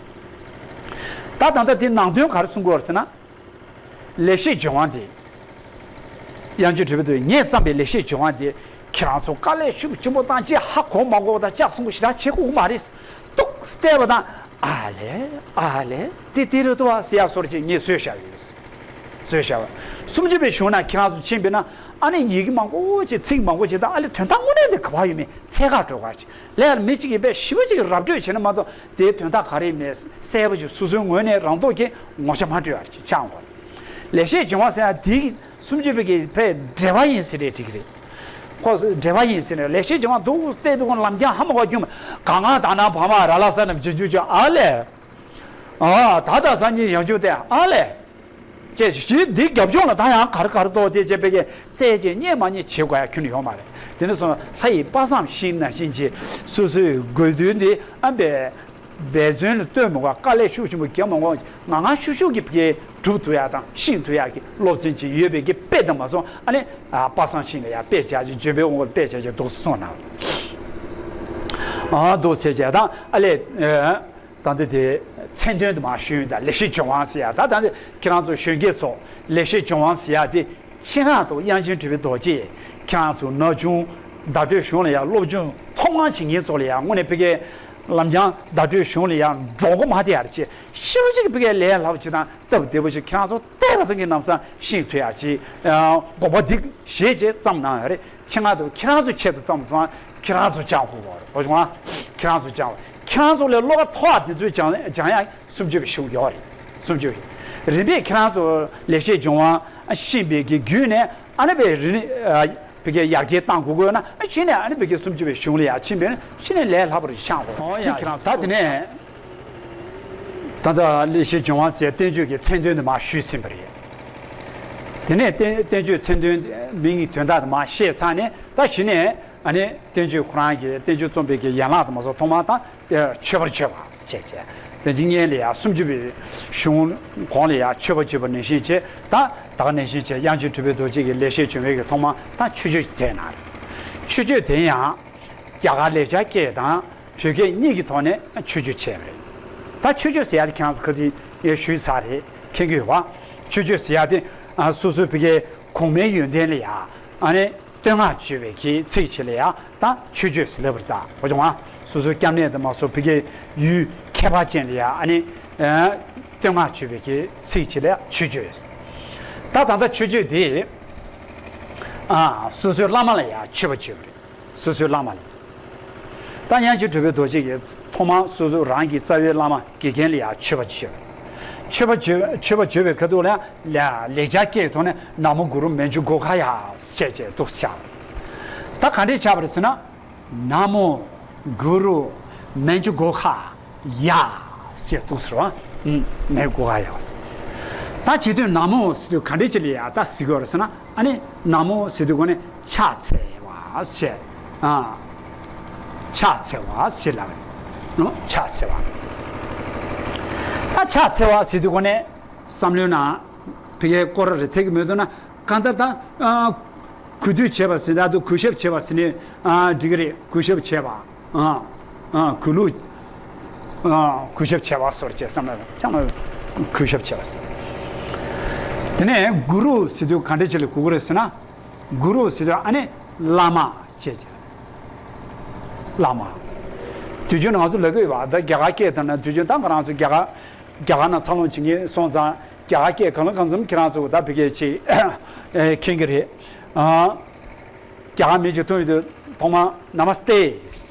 ད་ད་ལྟ་དེ་ནང་དོན་ག་རེ་གསུང་གི་ཡོད་རེད་ཟེར་ན། ལེགས་བཤད་ལྗོན་དབང་དེ། དབྱངས་ཅན་གྲུབ་པའི་རྡོ་རྗེས་བརྩམས་པའི་ལེགས་བཤད་ལྗོན་དབང་དེ། ཁྱེད་རང་ཚོ་དཀའ་ལས་ཤུགས་ཆེན་པོ་བཏང་ཅི་ཧ་གོ་མ་གོ་དང་ལྕགས་གསུང་གི་ཞེ་དྲག་བྱེད་དགོས་མ་རེད། ཏོག་བལྟས་པ་དང་ཨ་ལས་ཨ་ལས་དེ་དེ་རེད་དོ་ཟེར་ཡ་སོར་ཅིག་ངས་བཟོས་བཞག་ཡོད། བཟོས་བཞག་པ། སུམ་ཅུ་པའི་གཞུང་ན་ཁྱེད་རང་ཚོ་ཕྱིན་པས་ན་ཨ་ནི་ཡི་གེ་མང་པོ་ཅིག་ཚིག་མང་པོ་ཅིག་དང་ཨ་ལས་དོན་དག་དངོས་གནས་དེ་ག་པར་ཡོད་མེད་འཚོལ་ག་འགྲོ་ག་ཅིག་ལས་མི་གཅིག་གིས་དཔེ་ཞེ་པོ་ཅིག་ར་སྤྲོད་བྱས་ན་མ་གཏོགས་དེའི་དོན་དག་ག་རེ་མེད་གསལ་པོ་ཅིག་སོ་སོའི་ངོས་ནས་རང་རྟོགས་ཀྱིས་ངོ་ཆ་མ་སྤྲོད་ཡ་ཅིག་ཆགས་འགྲོ། ལེགས་བཤད་ལྗོན་དབང་ཟེར་ཡ་དེ་སུམ་ཅུ་པའི་གི་དཔེ་འགྲེལ་པ་ཡིན་ཟེར་རེད་འགྲིག་གི་རེད། ཁོ་འགྲེལ་པ་ཡིན་ཟེར་ནས་ལེགས་བཤད་ལྗོན་དབང་འདུག་བལྟས་འདུག་གོ་ལམ་རྒྱང་ཧ་མ་གོ་རྒྱུ་མ་གང་གང་དག་ན་བག་མ་ར་ལ་ས་རྣམས་རྗེས་འཇུག་ཅོ་ཨ་ལས། ཨ་ད་ད་སང་ཉིན་ཡང་འཇུག་སྟེ་ཨ་ལས། ཅེས་ཞུས་འདི་རྒྱབ་ལྗོངས་ལ་ད་ཡང་གར་གར་གཏོགས་ཏེ་ཅེས་པའི་གི་རྩད་ཅེས་རྙེད་མ་རྙེད་བྱེད་དགོས་ཡ་ཁྱོན་ནས་ཡོད་མ་རེད། དེ་ནས་སོང་ལྷ་ཡི་དཔག་བསམ་ཤིང་ནང་བཞིན་གྱི་སོ་སོའི་དགོས་འདུན་འདི་ཨ་འབད་འབད་བརྩོན་ལ་ལྟོས་མི་དགོས། དཀའ་ལས་ཤུགས་ཆེན་པོ་རྒྱབ་མི་དགོས། ང་ང་ཤུགས་ཤུགས་ཀྱིས་ཕ་གིའི་སྒྲུབ་ཐུབ་ཡ་དང་ཤེས་ཐུབ་ཡ་གི་སློབ་ཚན་ཅིག་ཡོད་པའི་གི་དཔེ་དང་མ་སོང་ཨ་ནི་དཔག་བསམ་ཤིང་ལ་ཡ་དཔེ་བྱ་ཅིག་ལྗོན་པའི་དབང་པོ་དཔེ་བྱ་ཅིག་འདུག་སེ་གསུངས་གནང་། ཨ་འདུག་སེ་བྱས་དང་ཨ་ལས། ད་ལྟ་དེ་མཚན་དོན་དུ་མ་ཞུས་ཡོད། ད་ལེགས་བཤད་ལྗོན་དབང་ཟེར་ཡ་ད་ད་ལྟ་ཁྱེད་རང་ཚོ་གཞོན་སྐྱེས་ཚོ་ལེགས་བཤད་ལྗོན་དབང་ཟེར་ཡ་དེ་ཆེད་མངགས་ཐོག་དབྱངས་ཅན་གྲུབ་པའི་རྡོ་རྗེས་ཁྱེད་རང་ཚོ་ན་ཆུང་བརྡ་སྤྲོད་གཞུང་ལ་ཡ་སློབ་སྦྱོང་ཐོག་མར་བྱེད་མཁན་ཚོ་ལ་ཡ་དངོས་གནས་ཕ་གིའི་ལམ་རྒྱང་བརྡ་སྤྲོད་གཞུང་ལ་ཡ་འགྲོ་སྒོ་མ་དེ་ཡར་བྱེད་ཤེས་བ་ཅིག་ཕ་གིའི་ལས་སླ་པོ་ཅིག་དང་སྟབས་བདེ་པོ་ཞིག་ཁྱེད་རང་ཚོ་བལྟས་པ་ཙམ་གྱིས་ལམ་སང་ཤེས་ཐུབ་ཡ་ཅིག་དགོངས་པ་འདི་བཞེས་བྱས་བརྩམས་གནང་ཡོད་རེད། ཆེད་མངགས་དུ་ཁྱེད་རང་ཚོའི་ཆེད་དུ་བརྩམས་སོང་། ཁྱེད་རང་ཚོ་སྦྱང་དགོས་པ་རེད། གོ་བྱུང་ང་། ཁྱེད་རང་ཚོ་སྦྱང་དགོས། ཁྱེད་རང་ཚོ་ལས་བློ་ཁ་མཐོ་བ་དེ་ཚོས་སྦྱང་སྦྱང་ཡ་སུམ་ཅུ་པའི་གཞུང་ཡོད་རེད། སུམ་ཅུ་པའི་རིམ་པས་ཁྱེད་རང་ཚོ་ལེགས་བཤད་ལྗོན་དབང་ཤེས་པའི་གི་བརྒྱུད་ནས་ཨ་ནི་པའི་རིམ་ནས་ཕ་གིའི་ཡར་རྒྱས་གཏང་དགོས་དགོས་ན་ཨ་ཕྱི་ནས་ཨ་ནི་ཕ་གིའི་སུམ་ཅུ་པའི་གཞུང་ལ་ཡར་ཕྱིན་པས་ན་ཕྱི་ནས་ལས་སླ་པོ་རེད་ཤག་གོ། ཨོ་ཡ། ཁྱེད་རང་ད་དེ་ནས། ད་ལྟ་ལེགས་བཤད་ལྗོན་དབང་ཟེར་བསྟན་བཅོས་ཀྱི་མཚན་དོན་དུ་མར་ཞུས་ཟིན་པ་རེད། དེ་ནས་བསྟན་བསྟན་བཅོས་མཚན་དོན་མིང་གི་དོན་དག་དུ་མར་བཤད་ཚར་ནས་ད་གཞི་ནས་ཨ་ནི་བསྟན་བཅོས་ཁོ་རང་གི་བསྟན་བཅོས་རྩོམ་པའི་གི་ཡན་ལག་དུ་མ་སོགས་ཐོག་མར་ད་མཆོད་པར་བརྗོད་པ་བྱས་བྱས་དེ་འཇིག་ཉེན་ལ་ཡ་སུམ་ཅུ་པའི་གཞུང་གོང་ལ་ཡ་མཆོད་པར་བརྗོད་པ་ནང་བཞིན་བྱས་ད་ད་ག་ནང་བཞིན་བྱས་དབྱངས་ཅན་གྲུབ་པའི་རྡོ་རྗེ་གི་ལེགས་བཤད་ལྗོན་དབང་གི་ཐོག་མར་ད་མཆོད་བརྗོད་ཅིག་མཛད་གནང་རེད། མཆོད་བརྗོད་དེ་ཡང་རྒྱ་གར་ལེགས་སྦྱར་སྐད་དང་། བོད་སྐད་གཉིས་ཀྱི་ཐོག་ནས་མཆོད་བརྗོད་བྱས་པ་རེད། ད་མཆོད་བརྗོད་ཟེར་ཡ་དེ་ཁྱེད་རང་ཚོ་ཁ་སང་ངས་ཞུས་ཚར་རེད། མཁྱེན་གྱི་ཡོད་པ། མཆོད་བརྗོད་ཟེར་ཡ་དེ་ཨ་སོ་སོའི་བོད་སྐད་གོང་མའི་ཡོན་ཏན་ལ་ཡ་ཨ་ནི་བསྟོད་བསྔགས་བརྗོད་པའི་གི་ཚིག་ཅིག་ལ་ཡ་ད་མཆོད་བརྗོད་ཟེར་ལབ་པ་རེད། ད་གོ་བྱུང་ང་། སོ་སོའི་སྐྱབས་གནས་དང་མ་སོགས་བོད་སྐད་ཡུལ་ཁྱད་པར་ཅན་ལ་ཡ་ཨ་ནི་ཨ་བསྟོད་བསྔགས་བརྗོད་པའི་གི་ཚིག་ཅིག་ལ་ཡ་མཆོད་བརྗོད། ད་ད་ལྟ་མཆོད་བརྗོད་དེ་ཨ་སོ་སོའི་བླ་མ་ལ་ཡ་མཆོད་པ་བརྗོད་པ་རེད། སོ་སོའི་བླ་མ་ལ། ད་དབྱངས་ཅན་གྲུབ་པའི་རྡོ་རྗེ་གིས་ཐོག་མར་སོ་སོ་རང་གི་རྩ་བའི་བླ་མ་དགེ་རྒན་ལ་ཡང་མཆོད་པ་བརྗོད། མཆོད་པ་བརྗོད་མཆོད་པ་བརྗོད་པའི་ཁ་ཐུག་ལ་ཡང་ལེགས་སྦྱར་སྐད་ཐོག་ནས་ན་མོ་གུ་རུ་མཉྫུ་གྷོ་ཥ་ཡ་ཞེས་བྱས་འདུག་སེ་བྱ། ད་ག་འདྲས་བྱ་བ་རེད་ཟེར་ན། ན་མོ་གུ་རུ་མཉྫུ་གྷོ་ཥ་ཡ་ཞེས་འདུག་སེ་རེད་བ། མཉྫུ་གྷོ་ཥ་ཡ། ད་བྱེད་དུས་ན་མོ་ཟེར་དུས་ག་འདྲས་ཅིག་ལ་ཡ་ད་ཟེར་དགོས་རེད་ཟེར་ན། ཨ་ནི་ན་མོ་ཟེར་དུས་གོ་ནས་ཕྱག་འཚལ་བ་ཞེས། ཨ། ཕྱག་འཚལ་བ་ཞེས་ལབ་རེད། ཕྱག་འཚལ་བ། ད་ཕྱག་འཚལ་བ་ཟེར་དུས་གོ་ནས་བསམ་བློའི་ནང་ཕ་གིའི་སྐོར་རེ་ཐེག་གི་མེད་འདུག་ན། གང་ལྟར་ད། ཨ། གུས་འདུད་བྱས་པ་ཟེར་ན་འདུག་གུས་ཞབས་བྱས་པ་ཟེར་ནས། ཨ། འགྲིག་གི་རེད། གུས་ཞབས་བྱས་པ། ཨ། ཨ། གུས་ལུགས། ཨ། གུས་ཞབས་བྱས་པ་སོགས་བྱས་བསམ་ན་ཅང་མ། གུས་ཞབས་བྱས་པ་ཟེར། དེ་ནས་གུ་རུ་ཟེར་དུས་ག་འདྲ་ཅིག་ལ་གོ་གི་རེད་ཟེར་ན། གུ་རུ་ཟེར་དུས་ཨ་ནི་བླ་མ་ཞེས་བྱ། བླ་མ། དུས་རྒྱུན་ང་ཚོ་ལབ་ཀྱི་ཡོད་པ། ད་རྒྱ་གར་སྐད་དང་ན་དུས་རྒྱུན་ད་ང་རང་ཚོ་རྒྱ་གར། རྒྱ་གར་ནང་འཚར་ལོངས་བྱེད་མཁན་སོང་ཙང་། རྒྱ་གར་སྐད་གང་ལ་གང་འཚམ་ཁྱེད་རང་ཚོ་ད་བོད་སྐད་ཅིག་མཁྱེན་གྱི་རེད། ཨ། རྒྱ་གར་མི་གཅིག་མཐོང་ཡོང་དུས་ཐོག་མར་ན་མ་སྟེ་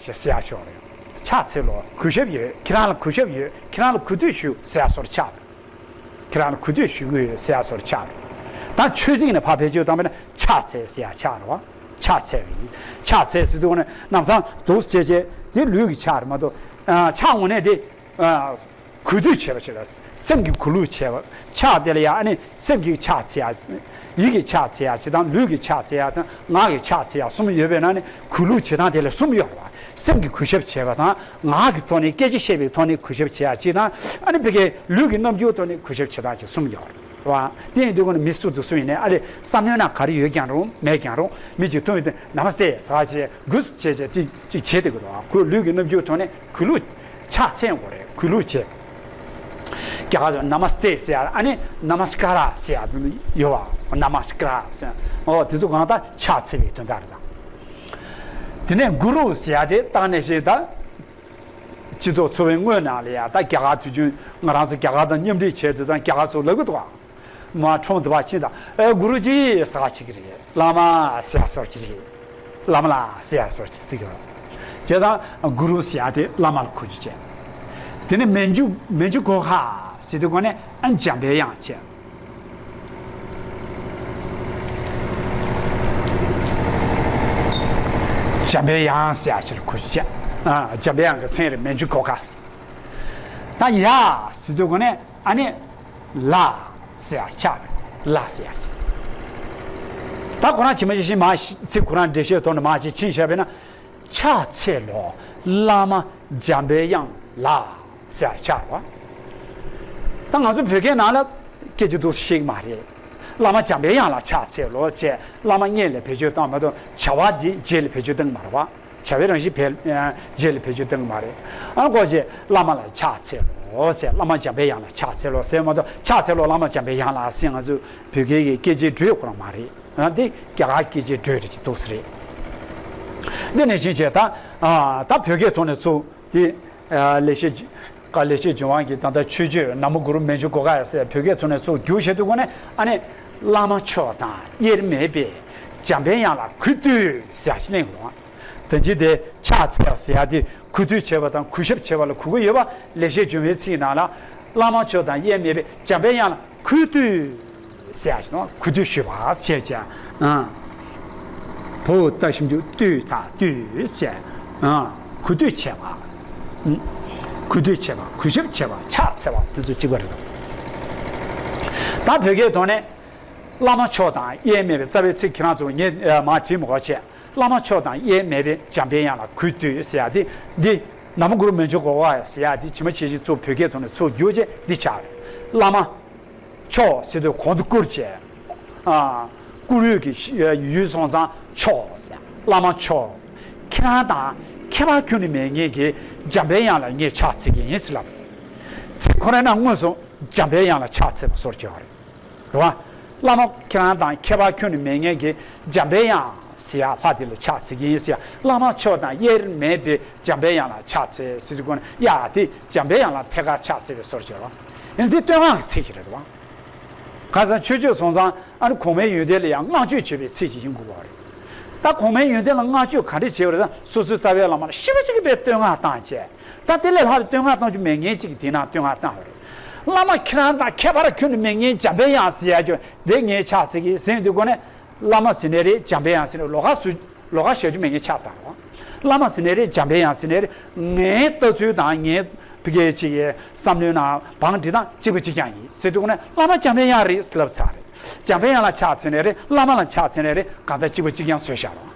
ཞེས་ཟེར་ཡག་ཆོག་རེད། ཕྱག་འཚལ་ལོ། གུས་ཞབས་ཡོད། ཁྱེད་རང་ལ་གུས་ཞབས་ཡོད། ཁྱེད་རང་ལ་གུས་འདུད་ཞུ་ཟེར་ཡག་སོར་ཆགས་རེད། ཁྱེད་རང་ལ་གུས་འདུད་ཞུ་གི་ཡོད་ཟེར་ཡག་སོར་ཆགས་རེད། ད་ཆོས་ཚིག་ནས་ཕར་བེད་སྤྱོད་བཏང་བ་ན་ཕྱག་འཚལ་ཟེར་ཡག་ཆགས་རེད་བ། ཕྱག་འཚལ་བའི། ཕྱག་འཚལ་ཟེར་དུས་ནས་ལམ་སང་འདུག་བྱས་བྱས་དེ་ལུས་ཀྱི་ཕྱག་རེད་མ་གཏོགས། ཨ། ཕྱག་དངོས་གནས་དེ། ཨ། གུས་འདུད་བྱེད་པ་བྱེད་པ། སེམས་ཀྱི་གུས་ལུགས་བྱེད་པ། ཕྱག་དེ་ལ་ཡང་ཨ་ནི་སེམས་ཀྱི་ཕྱག་འཚལ་ཡག་ཡིད་ཀྱི་ཕྱག་འཚལ་ཡག་ཅིག་དང་། ལུས་ཀྱི་ཕྱག་འཚལ་ཡག་དང་། ངག་གི་ཕྱག་འཚལ་ཡག་གསུམ་ཡོད་པས་ན་ནི་གུས་ལུགས་བྱེད་སྟངས་དེ་ལ་གསུམ་ཡོད་རེད་བ། སེམས་ཀྱི་གུས་ཞབས་བྱེད་པ་དང་། ངག་གི་ཐོག་ནས་སྐད་ཆ་བཤད་པའི་ཐོག་ནས་གུས་ཞབས་བྱེད་ཡག་ཅིག་དང་། ཨ་ནི་ཕ་གིའི་ལུས་ཀྱི་རྣམ་འགྱུར་ཐོག་ནས་གུས་ཞབས་བྱེད་སྟངས་ཅིག་གསུམ་ཡོད་རེད་བ། དེ་ཡིན་དུས་ཀུན་ནས་མི་སུ་དང་སུ་ཡིན་ནའི་ཨ་ལས་བསམ་བློའི་ནང་ག་རེ་ཡོད་ཀྱང་རུང་མེད་ཀྱང་རུང་། མི་གཅིག་མཐོང་ཡོང་དུས་ན་མ་སྟེ་ཟེར་བྱས་གུས་བྱས་བྱས་ཅིག་ཅིག་བྱེད་དེ་གི་རེད་བ། ཁོའི་ལུས་ཀྱི་རྣམ་འགྱུར་ཐོག་ནས་གུས་ལུགས། ཕྱག་འཚལ་དགོས་རེད། གུས་ལུགས་བྱེད། རྒྱ་གར་ཚོ་ན་མ་སྟེ་ཟེར་ཡག་ཨ་ནི་ན་མ་སི་ཀ་ར་ཟེར་ཡག་དེ་ཡོད་བ། ན་མ་སི་ཀ་ར་ཟེར། ཨོ་དེ་ཚོ་གང་ལྟར་ཕྱག་འཚལ་བའི་དོན་དག་རེད་ད། དེ་ནས་གུ་རུ་ཟེར་ཡག་དེ་བཏང་ནས་ཤེས་ད། སྤྱི་ཚོགས་འཚོ་བའི་དངོས་ནང་ལ་ཡ་ད་རྒྱ་གར་དུས་རྒྱུན་ང་རང་ཚོ་རྒྱ་གར་དང་མཉམ་འབྲེལ་བྱས་དུས་ཙང་རྒྱ་གར་ཚོ་ལབ་གི་འདུག་ག་མ་ཁྲོམ་དུ་བ་ཕྱིན་དང་ཨེ་གུ་རུ་ཇི་ཟེར་བ་ཅིག་རེད། བླ་མ་ཟེར་བ་སོར་ཅིག་རེད། བླ་མ་ལ་ཟེར་བ་སོར་ཅིག་ཟེར་གི་རེད། བྱས་ཙང་གུ་རུ་ཟེར་ཡག་དེ་བླ་མ་ལ་གོ་རྒྱུ་བྱས། དེ་ནས་མཉྫུ་མཉྫུ་གྷོ་ཥ་ཟེར་དུས་གོ་ནས་ཨ་འཇམ་པའི་དབྱངས་བྱས། འཇམ་པའི་དབྱངས་ཟེར་ཡག་ཅིག་ལ་གོ་རྒྱུ་བྱས། ཨ། འཇམ་པའི་དབྱངས་ཀྱི་མཚན་རེད། མཉྫུ་གྷོ་ཥ་ཟེར། ད་ཡ་ཟེར་དུས་གོ་ནས་ཨ་ནི། ལ་ཟེར་ཡག་ཕྱག་རེད། ལ་ཟེར་ཡག་ད་ཁོ་རང་ཇི་མ་ཇི་བཞིན་མ་ཚིག་ཁོ་རང་འགྲེལ་བཤད་ཐོག་ནས་མ་ཅིག་ཕྱིན་བཞག་པས་ན། ཕྱག་འཚལ་ལོ། བླ་མ་འཇམ་པའི་དབྱངས་ལ་ཟེར་ཡག་ཕྱག་རེད་བ། ད་ང་ཚོ་བོད་སྐད་ནང་ལ་སྐད་ཆ་འདུག་ཤེས་ཀྱི་མ་རེད། བླ་མ་འཇམ་པའི་དབྱངས་ལ་ཕྱག་འཚལ་ལོ་ཅེས་བླ་མ་སྔོན་ལ་བེད་སྤྱོད་བཏང་མ་གཏོགས་བྱ་བ་འདི་རྗེས་ལ་བེད་སྤྱོད་བཏང་གི་མ་རེད་བ། བྱ་བའི་རང་བཞིན་བས་རྗེས་ལ་བེད་སྤྱོད་བཏང་གི་མ་རེད། ཨ་ནི་ཀོ་ཅེ་བླ་མ་ལ་ཕྱག་འཚལ་ལོ་ཟེར། བླ་མ་འཇམ་པའི་དབྱངས་ལ་ཕྱག་འཚལ་ལོ་ཟེར་མ་གཏོགས་ཕྱག་འཚལ་ལོ་བླ་མ་འཇམ་པའི་དབྱངས་ལ་ཟེར་ང་ཚོ་བོད་སྐད་ཀྱི་སྐད་ཆའི་འགྲོས་ཁོ་རང་མ་རེད། ཨ་འདི་རྒྱ་གར་སྐད་ཆའི་འགྲོས་རེད་ཅིག་འདུག་ས་རེད། འདི་ནས་ཕྱིན་བྱས་ད་ཨ་ད་བོད་སྐད་ཐོག་ནས་ཚུར་དེ་ཨ་ལེགས་བཤད་ཀ་ལེགས་བཤད་ལྗོན་དབང་གི་ད་ལྟ་མཆོད་བརྗོད་ན་མོ་གུ་རུ་མཉྫུ་གྷོ་ཥ་ཟེར་བོད་སྐད་ཐོག་ནས་ཚུར་བསྒྱུར་བྱས་དུས་གོ་ནས་ཨ་ནི་བླ་མ་མཆོག་དང་དབྱེར་མེད་པའི་འཇམ་པའི་དབྱངས་ལ་གུས་བཏུད་ཟེར་ཡག་ཅིག་གླེང་དགོས། ད་ཅི་དེ་ཕྱག་འཚལ་ཟེར་ཡག་དེ་གུས་འདུད་བྱེད་པ་དང་གུས་ཞབས་བྱེད་པ་ལ་གོ་གི་ཡོད་པ། ལེགས་བཤད་ལྗོན་པའི་ཚིག་ནང་ལ་བླ་མ་མཆོག་དང་དབྱེར་མེད་པའི་འཇམ་པའི་དབྱངས་ལ་གུས་བཏུད་ཟེར་ཡག་ཅིག་དང་གུས་འདུད་ཞུ་བ་ཟེར་ཀྱང་། ཨ། བོ་ད་ཞིབ་འཇུག་བཏུད་ད་བཏུད་ཟེར། ཨ། གུས་འདུད་བྱེད་པ། ཨ། གུས་འདུད་བྱེད་པ། གུས་ཞབས་བྱེད་པ། ཕྱག་འཚལ་བ་དེ་ཚོ་གཅིག་པ་རེད་དོ། ད་བོད་སྐད་ཐོག་ནས་བླ་མ་མཆོག་དང་དབྱེར་མེད་པའི་རྩ་བའི་ཚིག་ཁྱེད་རང་ཚོ་ངས་མར་བྲིས་མི་དགོས་བྱས། བླ་མ་མཆོག་དང་དབྱེར་མེད་པའི་འཇམ་པའི་དབྱངས་ལ་གུས་བཏུད་ཟེར་ཡག་འདི་འདི་ན་མོ་གུ་རུ་མཉྫུ་གྷོ་ཥ་ཟེར་ཡག་འདི་ཇི་མ་ཇི་བཞིན་ཚུར་བོད་སྐད་ཐོག་ནས་ཚུར་བསྒྱུར་བྱས་འདི་ཆགས་རེད། བླ་མ་མཆོག་ཟེར་དུས་གོང་དུ་བཀུར་བྱས། ཨ། བཀུར་འོས་ཀྱི་ཡུལ་སོང་ཙང་མཆོག་ཟེར། བླ་མ་མཆོག་ཁྱེད་རང་དང་ཁྱད་པར་ཁྱོན་ནས་མེད་མཁན་གྱི་འཇམ་པའི་དབྱངས་ལ་ངས་ཕྱག་འཚལ་གྱི་ཡིན་ཟེར་ལབ། ཚིག་ཁོ་རང་ནང་དངོས་སུ་འཇམ་པའི་དབྱངས་ལ་ཕྱག་འཚལ་བ་སོར་བྱས་པ་རེད། རེད་བ། བླ་མ་ཁྱེད་རང་དང་ཁྱད་པར་ཁྱོན་ནས་མེད་མཁན་གྱི་འཇམ་པའི་དབྱངས་ཟེར་ཡག་ལྷ་དེ་ལ་ཕྱག་འཚལ་གྱི་ཡིན་ཟེར་ཡག་བླ་མ་མཆོག་དང་དབྱེར་མེད་པའི་འཇམ་པའི་དབྱངས་ལ་ཕྱག་འཚལ་ཟེར་དུས་གོ་ནས་ཡ་དེ་འཇམ་པའི་དབྱངས་ལ་ཐད་ཀར་ཕྱག་འཚལ་བའི་སོར་བྱེད་རོགས། ཡིན་དེ་བསྟོད་བསྔགས་ཀྱི་ཚིག་ཞིག་རེད་བ། ཁ་སང་ཆོས་སྤྱོད་སོང་ཙང་ཨ་ནི་གོང་མའི་ཡོན་ཏན་ལ་ཡང་བསྔགས་བརྗོད་བྱེད་པའི་ཚིག་ཅིག་ཡིན་དགོས་པ་རེད། ད་གོང་མའི་ཡོན་ཏན་ལ་བསྔགས་བརྗོད་ག་འདྲ་བྱེད་པ་རེད་ཟེར་ན་སོ་སོའི་རྩ་བའི་བླ་མ་ལ་ཞེ་པོ་ཅིག་གི་དཔེ་བསྟོད་བསྔགས་བཏང་བྱས། ད་དེ་ལས་ལྷག་པའི་བསྟོད་བསྔགས་གཏོང་རྒྱུ་མེད་མཁན་ཅིག་གི་དེ་ནང་བསྟོད་བསྔགས་བཏང་བ་རེད། བླ་མ་ཁྱེད་རང་དང་ཁྱད་པར་ཁྱོན་ནས་མེད་མཁན་འཇམ་པའི་དབྱངས་ཟེར་ཡག་ཅིག་འདི་ངས་ཕྱག་འཚལ་གྱི་ཟེར་དུས་གོ་ནས། བླ་མ་ཟེར་ནའི་རེད། འཇམ་པའི་དབྱངས་ཟེར་ནའི་ལོགས་ཀ་སུ་ལོགས་ཀ་བཞག་རྒྱུ་མེད་མཁན་ཆགས་ཚར་བ། བླ་མ་ཟེར་ནའི་རེད། འཇམ་པའི་དབྱངས་ཟེར་ནའི་རེད། ངའི་ལྟ་ཚུལ་དང་ངའི་ ཕ་གིའི་ཅིག་གི་བསམ་བློའི་ནང་བང་སྒྲིག་སྟངས་གཅིག་པ་གཅིག་རྐྱང་ཡིན་ཟེར་དུས་ཀ་ནས་བླ་མ་འཇམ་པའི་དབྱངས་རེད་ཟེར་ལབ་ཚར་རེད། འཇམ་པའི་དབྱངས་ལ་ཕྱག་འཚལ་ནའི་རེད། བླ་མ་ལ་ཕྱག་འཚལ་ནའི་རེད། གང་ལྟར་གཅིག་པ་གཅིག་རྐྱང་བཟོས་བཞག་རོགས།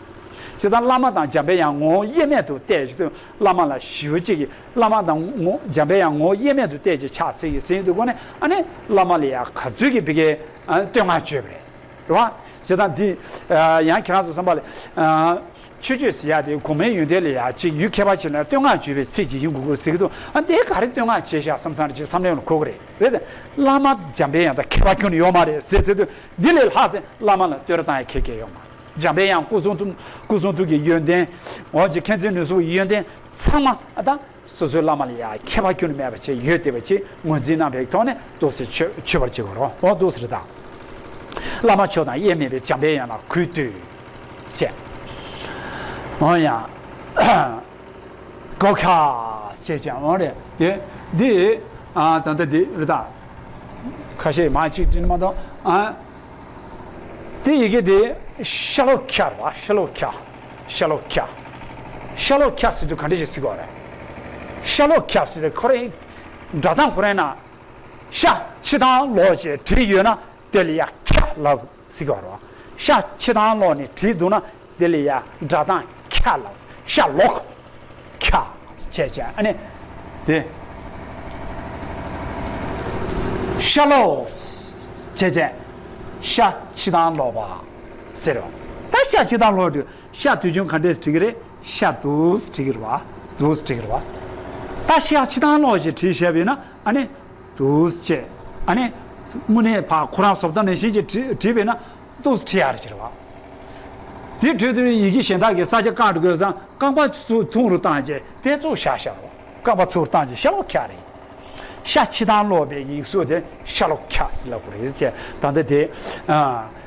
བྱས་ཙང་བླ་མ་དང་འཇམ་པའི་དབྱངས་ངོ་བོ་དབྱེར་མེད་དུ་བལྟས་ཀྱི་དུས་བླ་མ་ལ་ཞེ་པོ་ཅིག་གིས་བླ་མ་དང་ངོ་འཇམ་པའི་དབྱངས་ངོ་བོ་དབྱེར་མེད་དུ་བལྟས་ཀྱི་ཕྱག་འཚལ་གྱི་ཟེར་དུས་ཀ་ནས་ཨ་ནི་བླ་མ་ལ་ཡང་ག་ཚོད་ཀྱི་ཕ་གིའི་བསྟོད་བསྔགས་བརྗོད་པ་རེད། རེད་བ། བྱས་ཙང་འདི་ཡང་ཁྱེད་རང་ཚོ་བསམ་པ་ལ། མཆོད་བརྗོད་ཟེར་ཡག་དེ་གོང་མའི་ཡོན་ཏན་ལ་ཡག་ཅིག་ཡུལ་ཁྱད་པར་ཅན་ལ་བསྟོད་བསྔགས་བརྗོད་པའི་ཚིག་ཅིག་ཡིན་དགོས་ཀྱི་ཟེར་གྱི་འདུག་ཨ་འདི་ག་རེ་བསྟོད་བསྔགས་བྱས་ཤག་བསམ་བསམ་ཅིག་བསམ་བློའི་ནང་འཁོར་གྱི་རེད། རེད་དེ། བླ་མ་འཇམ་པའི་དབྱངས་དང་ཁྱད་པར་ཁྱོན་ནས་ཡོད་མ་རེད་ཟེར་ཟེར་དུས་འདི་ལས་ལྷག་ཟེར་བླ་མ་ལ་བསྟོད་ར་བཏང་ཡག་ཁེ་ཁེ་ཡོད་མ་རེད། འཇམ་པའི་དབྱངས་སྐུ་གསུང་ཐུགས་སྐུ་གསུང་ཐུགས་ཀྱི་ཡོན་ཏན། འོ་ཅིག་མཁྱེན་བརྩེ་ནུས་གསུམ་གྱི་ཡོན་ཏན་ཚང་མ་ཨ་ད། སོ་སོའི་བླ་མ་ལ་ཡང་ཁྱད་པར་ཁྱོན་ནས་མེད་པ་བྱས་ཡོད་བསྡད་པ་ཅིག་ངོས་འཛིན་གནང་བའི་ཐོག་ནས་འདུག་སེ་མཆོད་མཆོད་པར་བྱེད་དགོས་རེད། འོ་འདུག་སེ་རེད་ད། བླ་མ་མཆོག་དང་དབྱེར་མེད་པའི་འཇམ་པའི་དབྱངས་ལ་གུས་བཏུད་ཅེས། འོ་ཡང་། གོ་ཁ་ཅེས་ཀྱང་འོ་རེད་དེ། འདི་ཨ་ད་ལྟ་འདི་རེད་ད། ཁ་ཤས་མ་གཅིག་དྲིན་མ་གཏོགས་ཨ། དེ་ཡི་གེ་དེ་ཤ་ལོག་ཁ་རེད་བ། ཤ་ལོག་ཁ། ཤ་ལོག་ཁ། ཤ་ལོག་ཁ་ཟེར་དུས་ག་འདྲ་ཞིག་ཟེར་དགོས་རེད། ཤ་ལོག་ཁ་ཟེར་དུས་ཁོ་རང་སྒྲ་གདངས་ཁོ་རང་ན། ཤ་ཕྱི་དང་ལོག་ཅེས་བྲིས་ཡོད་ན་དེ་ལ་ཡ་ཁ་ལབ་ཟེར་དགོས་རེད་བ། ཤ་ཕྱི་དང་ལོག་ནས་བྲིས་འདུག་ན། དེ་ལ་ཡ་སྒྲ་གདངས་ཁ་ལ། ཤ་ལོག་ཁ་བྱས་བྱས་ཨ་ནི་དེ། ཤ་ལོག་བྱས་བྱས་ཤ་ཕྱི་དང་ལོག་པ་ཟེར་བ། ད་ཤ་ཕྱི་དང་ལོག་དུས་ཤ་དུས་རྒྱུན་ག་འདྲས་བྲིས་ཀྱི་རེད། ཤ་འདུག་བྲིས་ཀྱི་རེད་བ། འདུག་བྲིས་ཀྱི་རེད་བ། ད་ཤ་ཕྱི་དང་ལོག་ཅེས་བྲིས་བཞག་པ་ཡིན་ན་ཨ་ནི། འདུག་སེ་བྱས། ཨ་ནི། དངོས་གནས་ཕར་ཁོ་རང་བཟོ་ལྟ་ནང་བཞིན་གྱི་བྲིས་བྲིས་པས་ན་འདུག་སེ་བྲིས་ཡག་རེད་ཟེར་བ། དེ་བྲིས་དུས་ཡི་གེ་གཞན་དག་གིས་ས་ཆ་བཀག་འགྲོ་དགོས་ཙང་རྐང་པ་ཚུར་ཐུང་རུ་བཏང་བྱས་དེ་ཚུར་བཞག་བཞག་རོགས། རྐང་པ་ཚུར་བཏང་བྱས་ཤ་ལོག་ཁ་རེད། ཤ་ཕྱི་དང་ལོག་པའི་ཡིག་གཟུགས་དེ་ཤ་ལོག་ཁ་ཟེར་ལབ་དགོས་རེད་ཟེར་བྱས་ད་ལྟ་དེ། ཨ།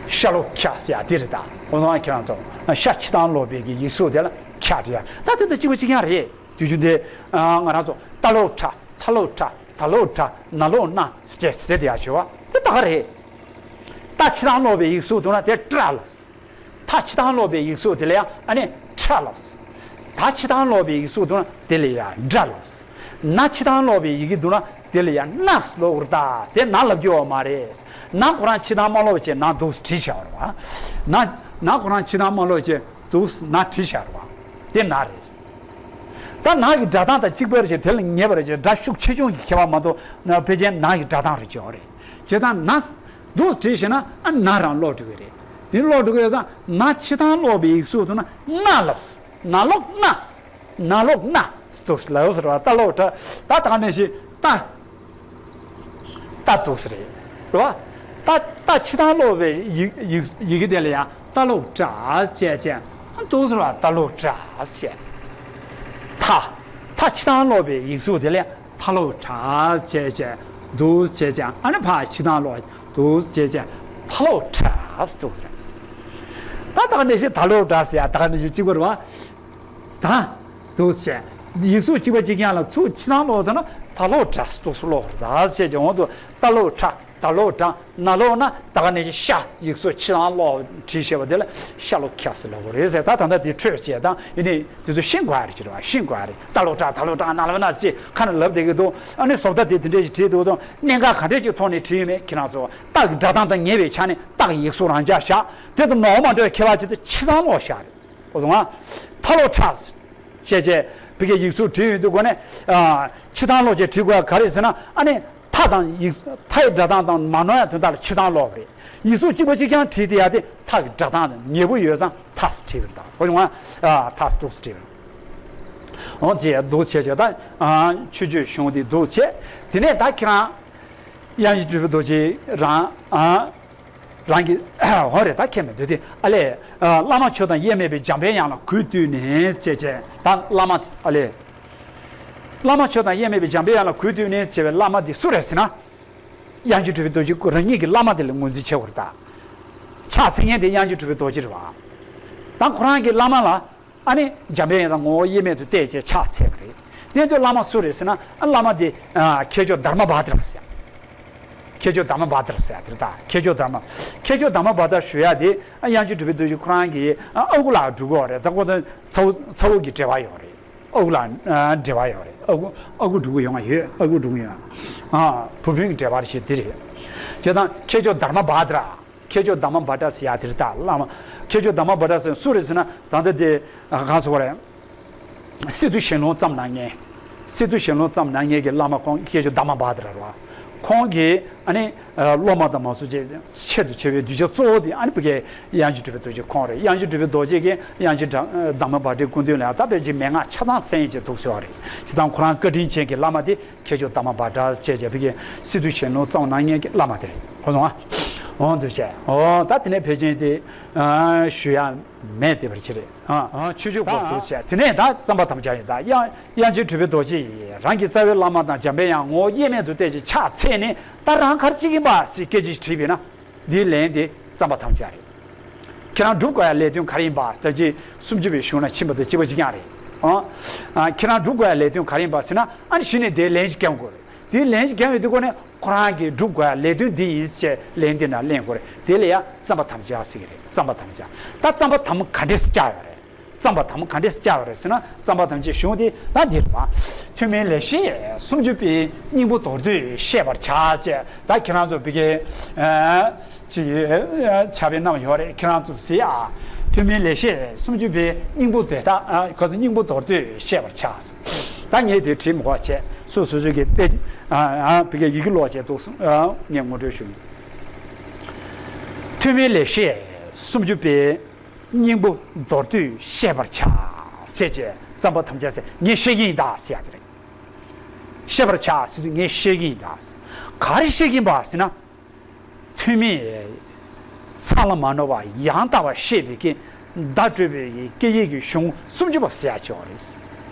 ཤ་ལོག་ཁ་ཟེར་ཡག་དེ་རེད་ད། ཁོང་ཚོ་ཁྱེད་རང་ཚོ་ཤ་ཕྱི་དང་ལོག་པའི་གི་ཡིག་གཟུགས་དེ་ལ་ཁ་བྲིས་ཡག་ད་དེ་ད་གཅིག་པ་གཅིག་རྐྱང་རེད། དུས་རྒྱུན་དེ། ང་རང་ཚོ་ཏ་ལོག་ཁྲ། ཐ་ལོག་ཁྲ། ད་ལོག་ཁྲ། ན་ལོག་ན་ཟེར་ཟེར་དེ་ཡག་བྱོས་བ་དེ་ད་ག་རེད། ཏ་ཕྱི་དང་ལོག་པའི་ཡིག་གཟུགས་འདུག་ན་དེ་ཏྲ་ལོ། ཐ་ཕྱི་དང་ལོག་པའི་ཡིག་གཟུགས་དེ་ལ་ཡང་ཨ་ནི་ཁྲ་ལོ། ད་ཕྱི་དང་ལོག་པའི་ཡིག་གཟུགས་འདུག་ན་དེ་ལ་ཡང་སྒྲ་ལོ། ན་ཕྱི་དང་ལོག་པའི་ཡི་གེ་འདུག་ན་དེ་ལ་ཡང་ན་ལོག་རེད་ད། དེ་ན་ལབ་རྒྱུ་ཡོད་མ་རེད། ན་ཁོ་རང་ཕྱི་དང་མ་ལོག་བྱས་ན་འདུག་བྲིས་བྱ་བ་རེད་བ། ན་ན་ཁོ་རང་ཕྱི་དང་མ་ལོག་བྱས་འདུག་ན་བྲིས་བྱ་བ་རེད་བ། དེ་ན་རེད། ད་ན་གི་སྒྲ་གདངས་དང་གཅིག་པ་རེད་ཅེས་དེ་ལ་ངེས་པ་རེད་ཅེས་སྒྲ་ཤུགས་ཆེ་ཆུང་གི་ཁྱད་པར་མ་གཏོགས་ན་ཕལ་ཆེར་ན་གི་སྒྲ་གདངས་རེད་ཅེས་རེད། བྱས་ཙང་ན་འདུག་བྲིས་ཤེས་ན་ཨ་ན་རང་ལོག་འགྲོ་གི་རེད། དེ་ལོག་འགྲོ་གི་ཡོད་ཙང་ན་ཕྱི་དང་ལོག་པའི་ཡིག་གཟུགས་འདུག་ན་ན་ལབ། ན་ལོག་ན། ན་ལོག་ན། འདུག་ལབ་ཟེར་བ་ཏ་ལོག་ཁྲ། ད་ད་ག་ནས་ཤེས་ཏ། ཏ་འདུག་སེ་རེད། རེད་བ། ཏ་ཏ་ཕྱི་དང་ལོག་པའི་ཡི་ཡི་ཡི་གེ་དེ་ལ་ཡང་ཏ་ལོག་ཏྲ་བྱས་བྱས། འདུག་སེ་རེད་བ་ཏ་ལོག་ཏྲ་བྱས། ཐ། ཐ་ཕྱི་དང་ལོག་པའི་ཡིག་གཟུགས་དེ་ལ་ཡང་ཐ་ལོག་ཏྲ་བྱས་བྱས། འདུག་བྱས་བྱས་ཨ་ནི་ཕར་ཕྱི་དང་ལོག་འདུག་བྱས་བྱས་ཐ་ལོག་ཏྲ་འདུག་སེ་རེད། ད་ད་ག་ནས་ཤེས་ད་ལོག་ཏྲ་ཟེར་ཡ་ད་ག་ནས་ཤེས་གཅིག་པ་རེད་བ། ད། འདུག་སེ་བྱས། ཡིག་གཟུགས་གཅིག་པ་གཅིག་རྐྱང་ལ་ཚུར་ཕྱི་དང་ལོག་ཐུབ་ན་ད་ལོག་ཏྲ་འདུག་སེ་ལོག་རེད་ད་ཟེར་གྱི་འོང་དུ་ད་ལོག་ཁྲ། ད་ལོག་ཏྲ། ན་ལོག་ན་ད་ག་ནས་ཤ་ཡིག་གཟུགས་ཕྱི་དང་ལོག་བྲིས་ཤེས་པ་དེ་ལ་ཤ་ལོག་ཁ་ཟེར་ལབ་དགོས་རེད་ཟེར། ད་ད་ལྟ་དེ་འཕྲོས་བྱས་དང་ཡིན་ནི་དེ་ཚོ་ཤེས་དགོས་རེད་ཅེས་རེད་བ། ཤེས་དགོས་རེད། ད་ལོག་ཏྲ་ད་ལོག་ཏྲ་ན་ལོག་ན་ཅེས་ཁ་ནས་ལབ་བསྡད་ཀྱི་འདུག་ཨ་ནི་བཟོ་ལྟ་དེ་དེ་འདྲས་ཞིག་བྲིས་འདུག་དང་གནད་འགག་ག་འདྲས་ཀྱི་ཐོག་ནས་བྲིས་ཡོད་མེད་ཁྱེད་རང་ཚོ་རྟགས་ཀྱི་སྒྲ་གདངས་དང་ཉེ་བའི་ཆ་ནས་རྟགས་ཀྱི་ཡིག་གཟུགས་རང་འཇགས་བཞག་དེ་དང་ནོར་མ་འགྲོ་བའི་ཁྱད་པར་ཅིག་དེ་ཕྱི་དང་ལོག་བཞག་རེད། ཨོ་སོང་ང་། ཐ་ལོག་ཁྲ། ཅེས་བྱས་བི་གའི་ཡིག་གཟུགས་བྲིས་ཡོང་དུས་སྒོ་ནས། ཨ། ཕྱི་དང་ལོག་ཅེས་བྲིས་དགོས་ཡ་ག་རེ་ཟེར་ན་ཨ་ནི་ཐ་དང་ཡིག་ཐ་ཡི་སྒྲ་གདངས་དང་མ་ནོར་ཡ་དོན་དག་ལ་ཕྱི་དང་ལོག་རེད། ཡིག་གཟུགས་གཅིག་པ་གཅིག་རྐྱང་བྲིས་དེ་ཡ་དེ་ཐ་གི་སྒྲ་གདངས་དང་ཉེ་པོ་ཡོད་ཙང་ཐ་སི་བྲིས་པ་རེད་ད། ཨོ་སོང་ང་། ཨ། ཐ་སི་འདུག་སེ་བྲིས་པ་རེད། འོ་ཅེས་འདུག་སེ་བྱས་བྱས་ད། ཨ། མཆོད་བརྗོད་གཞུང་དེ་འདུག་སེ་བྱས། དེ་ནས་ད་ཁྱེད་རང་། དབྱངས་ཅན་གྲུབ་པའི་རྡོ་རྗེ་རང་། ཨ། རང་གི་འོ་རེད་ད་ཁྱེད་མི་འདུག་སྟེ་ཨ་ལས། བླ་མ་མཆོག་དང་དབྱེར་མེད་པའི་འཇམ་པའི་དབྱངས་ལ་གུས་བཏུད་ནས་ཅེས་བྱས་ད་བླ་མ་ཨ་ལས། བླ་མ་མཆོག་དང་དབྱེར་མེད་པའི་འཇམ་པའི་དབྱངས་ལ་གུས་བཏུད་ནས་ཅེས་པའི་བླ་མ་དེ་སུ་རེད་ཟེར་ན། དབྱངས་ཅན་གྲུབ་པའི་རྡོ་རྗེ་ཁོ་རང་ཉིད་ཀྱི་བླ་མ་དེ་ལ་ངོས་འཛིན་བྱེད་དགོས་རེད་ད། ཕྱག་འཚལ་མཁན་དེ་དབྱངས་ཅན་གྲུབ་པའི་རྡོ་རྗེ་རེད་བ། ད་ཁོ་རང་གི་བླ་མ་ལ། ཨ་ནི་འཇམ་པའི་དབྱངས་དང་ངོ་བོ་དབྱེར་མེད་དུ་བལྟས་བྱས་ཕྱག་འཚལ་བ་རེད། དེ་དུས་བླ་མ་སུ་རེད་ཟེར་ན་ཨ་བླ་མ་དེ་ཨ་མཁས་མཆོག་དྷརྨ་བྷ་དྲ་ཟེར། མཁས་མཆོག་དྷརྨ་བྷ་དྲ་ཟེར་དེ་རེད་ད། མཁས་མཆོག་དྷརྨ། མཁས་མཆོག་དྷརྨ་བྷ་དྲ་ཞུ་ཡ་དེ་ཨ་དབྱངས་ཅན་གྲུབ་པའི་རྡོ་རྗེ་ཁོ་རང་གི་ཨ་ཨ་ཁུ་ལགས་འགྲོ་གི་ཡོད་རེད། ད་ཁོ་དང་ཚ་བོ་ཚ་བོ་གི་འབྲེལ་བ་ཡོད་རེད། ཨ་ཁུ་ལ་ཨ་འབྲེལ་བ་ཡོད་རེད། ཨ་ཁུ་ཨ་ཁུ་འབྲུག་གུ་ཡོང་བ་ཡོད། ཨ་ཁུ་འབྲུག་གུ་ཡོང་བ། ཨ་བུ་སྤུན་གྱི་འབྲེལ་བ་ཞིག་འདི་རེད། བྱས་ཙང་མཁས་མཆོག་དྷརྨ་བྷ་དྲ། མཁས་མཆོག་དྷརྨ་བྷ་དྲ་ཟེར་ཡ་དེ་རེད། ད་བླ་མ་མཁས་མཆོག་དྷརྨ་བྷ་དྲ་ཟེར་སུ་རེད་ཟེར་ན། ད་ལྟ་དེ་གང་ཟེར་བ་རེད། སི་ཏུ་ཞལ་ལུང་བརྩམས་གནང་མཁན། སི་ཏུ་ཞལ་ལུང་བརྩམས་གནང་མཁན་གྱི་བླ་མ་ཁོང་མཁས་མཆོག་དྷརྨ་བྷ་དྲ་རེད་བ། ཁོང་གི་ཨ་ནི་སློབ་མ་དང་མ་སུ་ཆེ་ཆེད་དུ་བྱས་པའི་གདུལ་བྱ་གཙོ་བོ་དེ་ཨ་ནི་བི་ཀའི་དབྱངས་ཅན་གྲུབ་པའི་རྡོ་རྗེ་ཁོང་རེད། དབྱངས་ཅན་གྲུབ་པའི་རྡོ་རྗེ་གིས་དབྱངས་ཅན་དྷརྨ་བྷ་དྲའི་སྐུ་མདུན་ལ་ད་དཔེ་ཅིག་མན་ངག་ཆ་ཚང་གསན་ཡས་ཅིག་འདུག་ཟེར་བ་རེད། བྱས་ཙང་ཁོ་རང་བཀའ་དྲིན་ཅན་གྱི་བླ་མ་དེ་མཁས་མཆོག་དྷརྨ་བྷ་དྲ་ཟེར་བྱས་བི་ཀའི་སི་ཏུ་ཞལ་ལུང་བརྩམས་གནང་མཁན་གྱི་བླ་མ་དེ་རེད། གོ་སོང་ཨ། འོང་དུ་བྱས། འོ་ད་དེ་ནས་ཕལ་ཆེར་དེ་ཞུ་ཡ་མེད་དེ་བར་ཆེ་རེད། ཨ་ཆོས་སྤྱོད་སྐོར་དུ་བྱས། དེ་ནས་ད་བརྩམ་པར་དམ་བཅའ་ཡིན། ད་དབྱངས་དབྱངས་ཅན་གྲུབ་པའི་རྡོ་རྗེ་ཡིས་རང་གི་རྩ་བའི་བླ་མ་དང་འཇམ་པའི་དབྱངས་ངོ་བོ་དབྱེར་མེད་དུ་བལྟས་ཤིང་ཕྱག་འཚལ་ནས། ད་རང་ག་རེ་བྱེད་ཀྱི་ཡིན་པ་ཟེར་སྐད་ཆ་ཞིག་དྲིས་པས་ན། འདིའི་ལན་དེ་བརྩམ་པར་དམ་བཅའ་རེད། ཁྱེད་རང་སྒྲུབ་དགོས་ཡ་ལས་དོན་ག་རེ་ཡིན་པ། ད་ཅི་སུམ་ཅུ་པའི་གཞུང་ན་ཕྱིན་པ་དང་གཅིག་པ་གཅིག་རྐྱང་རེད། ཨང་། ཁྱེད་རང་སྒྲུབ་དགོས་ཡ་ལས་དོན་ག་རེ་ཡིན་པ་ཟེར་ན། ཨ་ནི་གཞི་ནས་དེའི་ལན་ཞིག་བརྒྱབ་དགོས་རེད། དེའི་ལན་ཞིག་བརྒྱབ་ཡོང་དུས་ཁོ་ནས་ཁོ་རང་གིས་སྒྲུབ་དགོས་ཡ་ལས་དོན་འདི་ཡིན་ཞེས་ལན་དེ་ནང་གླེང་དགོས་རེད། དེ་ལ་ཡ་བརྩམ་པར་དམ་བཅའ་ཟེར་གྱི་རེད། བརྩམ་པར་དམ་བཅའ། ད་བརྩམ་པར་དམ་ག་འདྲས་སེ་བཅའ་ཡོད་རེད། བརྩམ་པར་དམ་ག་འདྲས་སེ་བཅའ་བ་རེད་ཟེར་ན། བརྩམ་པར་དམ་བཅའི་གཞུང་དེ་ད་འདིར་བ། ཐོན་མིའི་ལེགས་བཤད་སུམ་ཅུ་པའི་སྙིང་པོ་མདོར་བསྡུས་བཤད་པར་བྱ་ཞེས། ད་ཁྱེད་རང་ཚོ་བི་ཀའི་ཅིག་ཕྱག་དཔེ་བསྣམས་ཡོད་རེད། ཁྱེད་རང་ཚོ་གཟིགས་ཨ། ཐོན་མིའི་ལེགས་བཤད་སུམ་ཅུ་པའི་སྙིང་པོ་དེ་དག་ཁོ་ཚོ་སྙིང་པོ་མདོར་བསྡུས་བཤད་པར་བྱ། ད་ངས་དེ་བྲིས་མི་དགོས་བྱས། སོ་སོ་སོ་གི་དཔེ་བི་ཀའི་ཡི་གེ་ཀློག་བྱས་འདུག་ངས་ངོ་སྤྲོད་ཞུ་ཡིན། ཐོན་མིའི་ལེགས་བཤད་སུམ་ཅུ་པའི་སྙིང་པོ་མདོར་བསྡུས་བཤད་པར་བྱ་ཟེར་བྱས། བརྩམ་པར་དམ་བཅའ་ཟེར། ངས་བཤད་ཀྱི་ཡིན་ད་ཟེར་ཡ་དེ་རེད། བཤད་པར་བྱ་ཟེར་དུས་ངས་བཤད་ཀྱི་ཡིན་ད་ཟེར། ག་རེ་བཤད་ཀྱི་ཡིན་པ་ཟེར་ན། ཐོན་མིས་མཚམས་ལ་མ་ནོར་བར་ཡང་དག་པར་བཤད་པའི་གི་བརྡ་སྤྲོད་པའི་སྐད་ཡིག་གི་གཞུང་སུམ་ཅུ་པ་ཟེར་ཡ་ཅིག་ཡོད་རེད།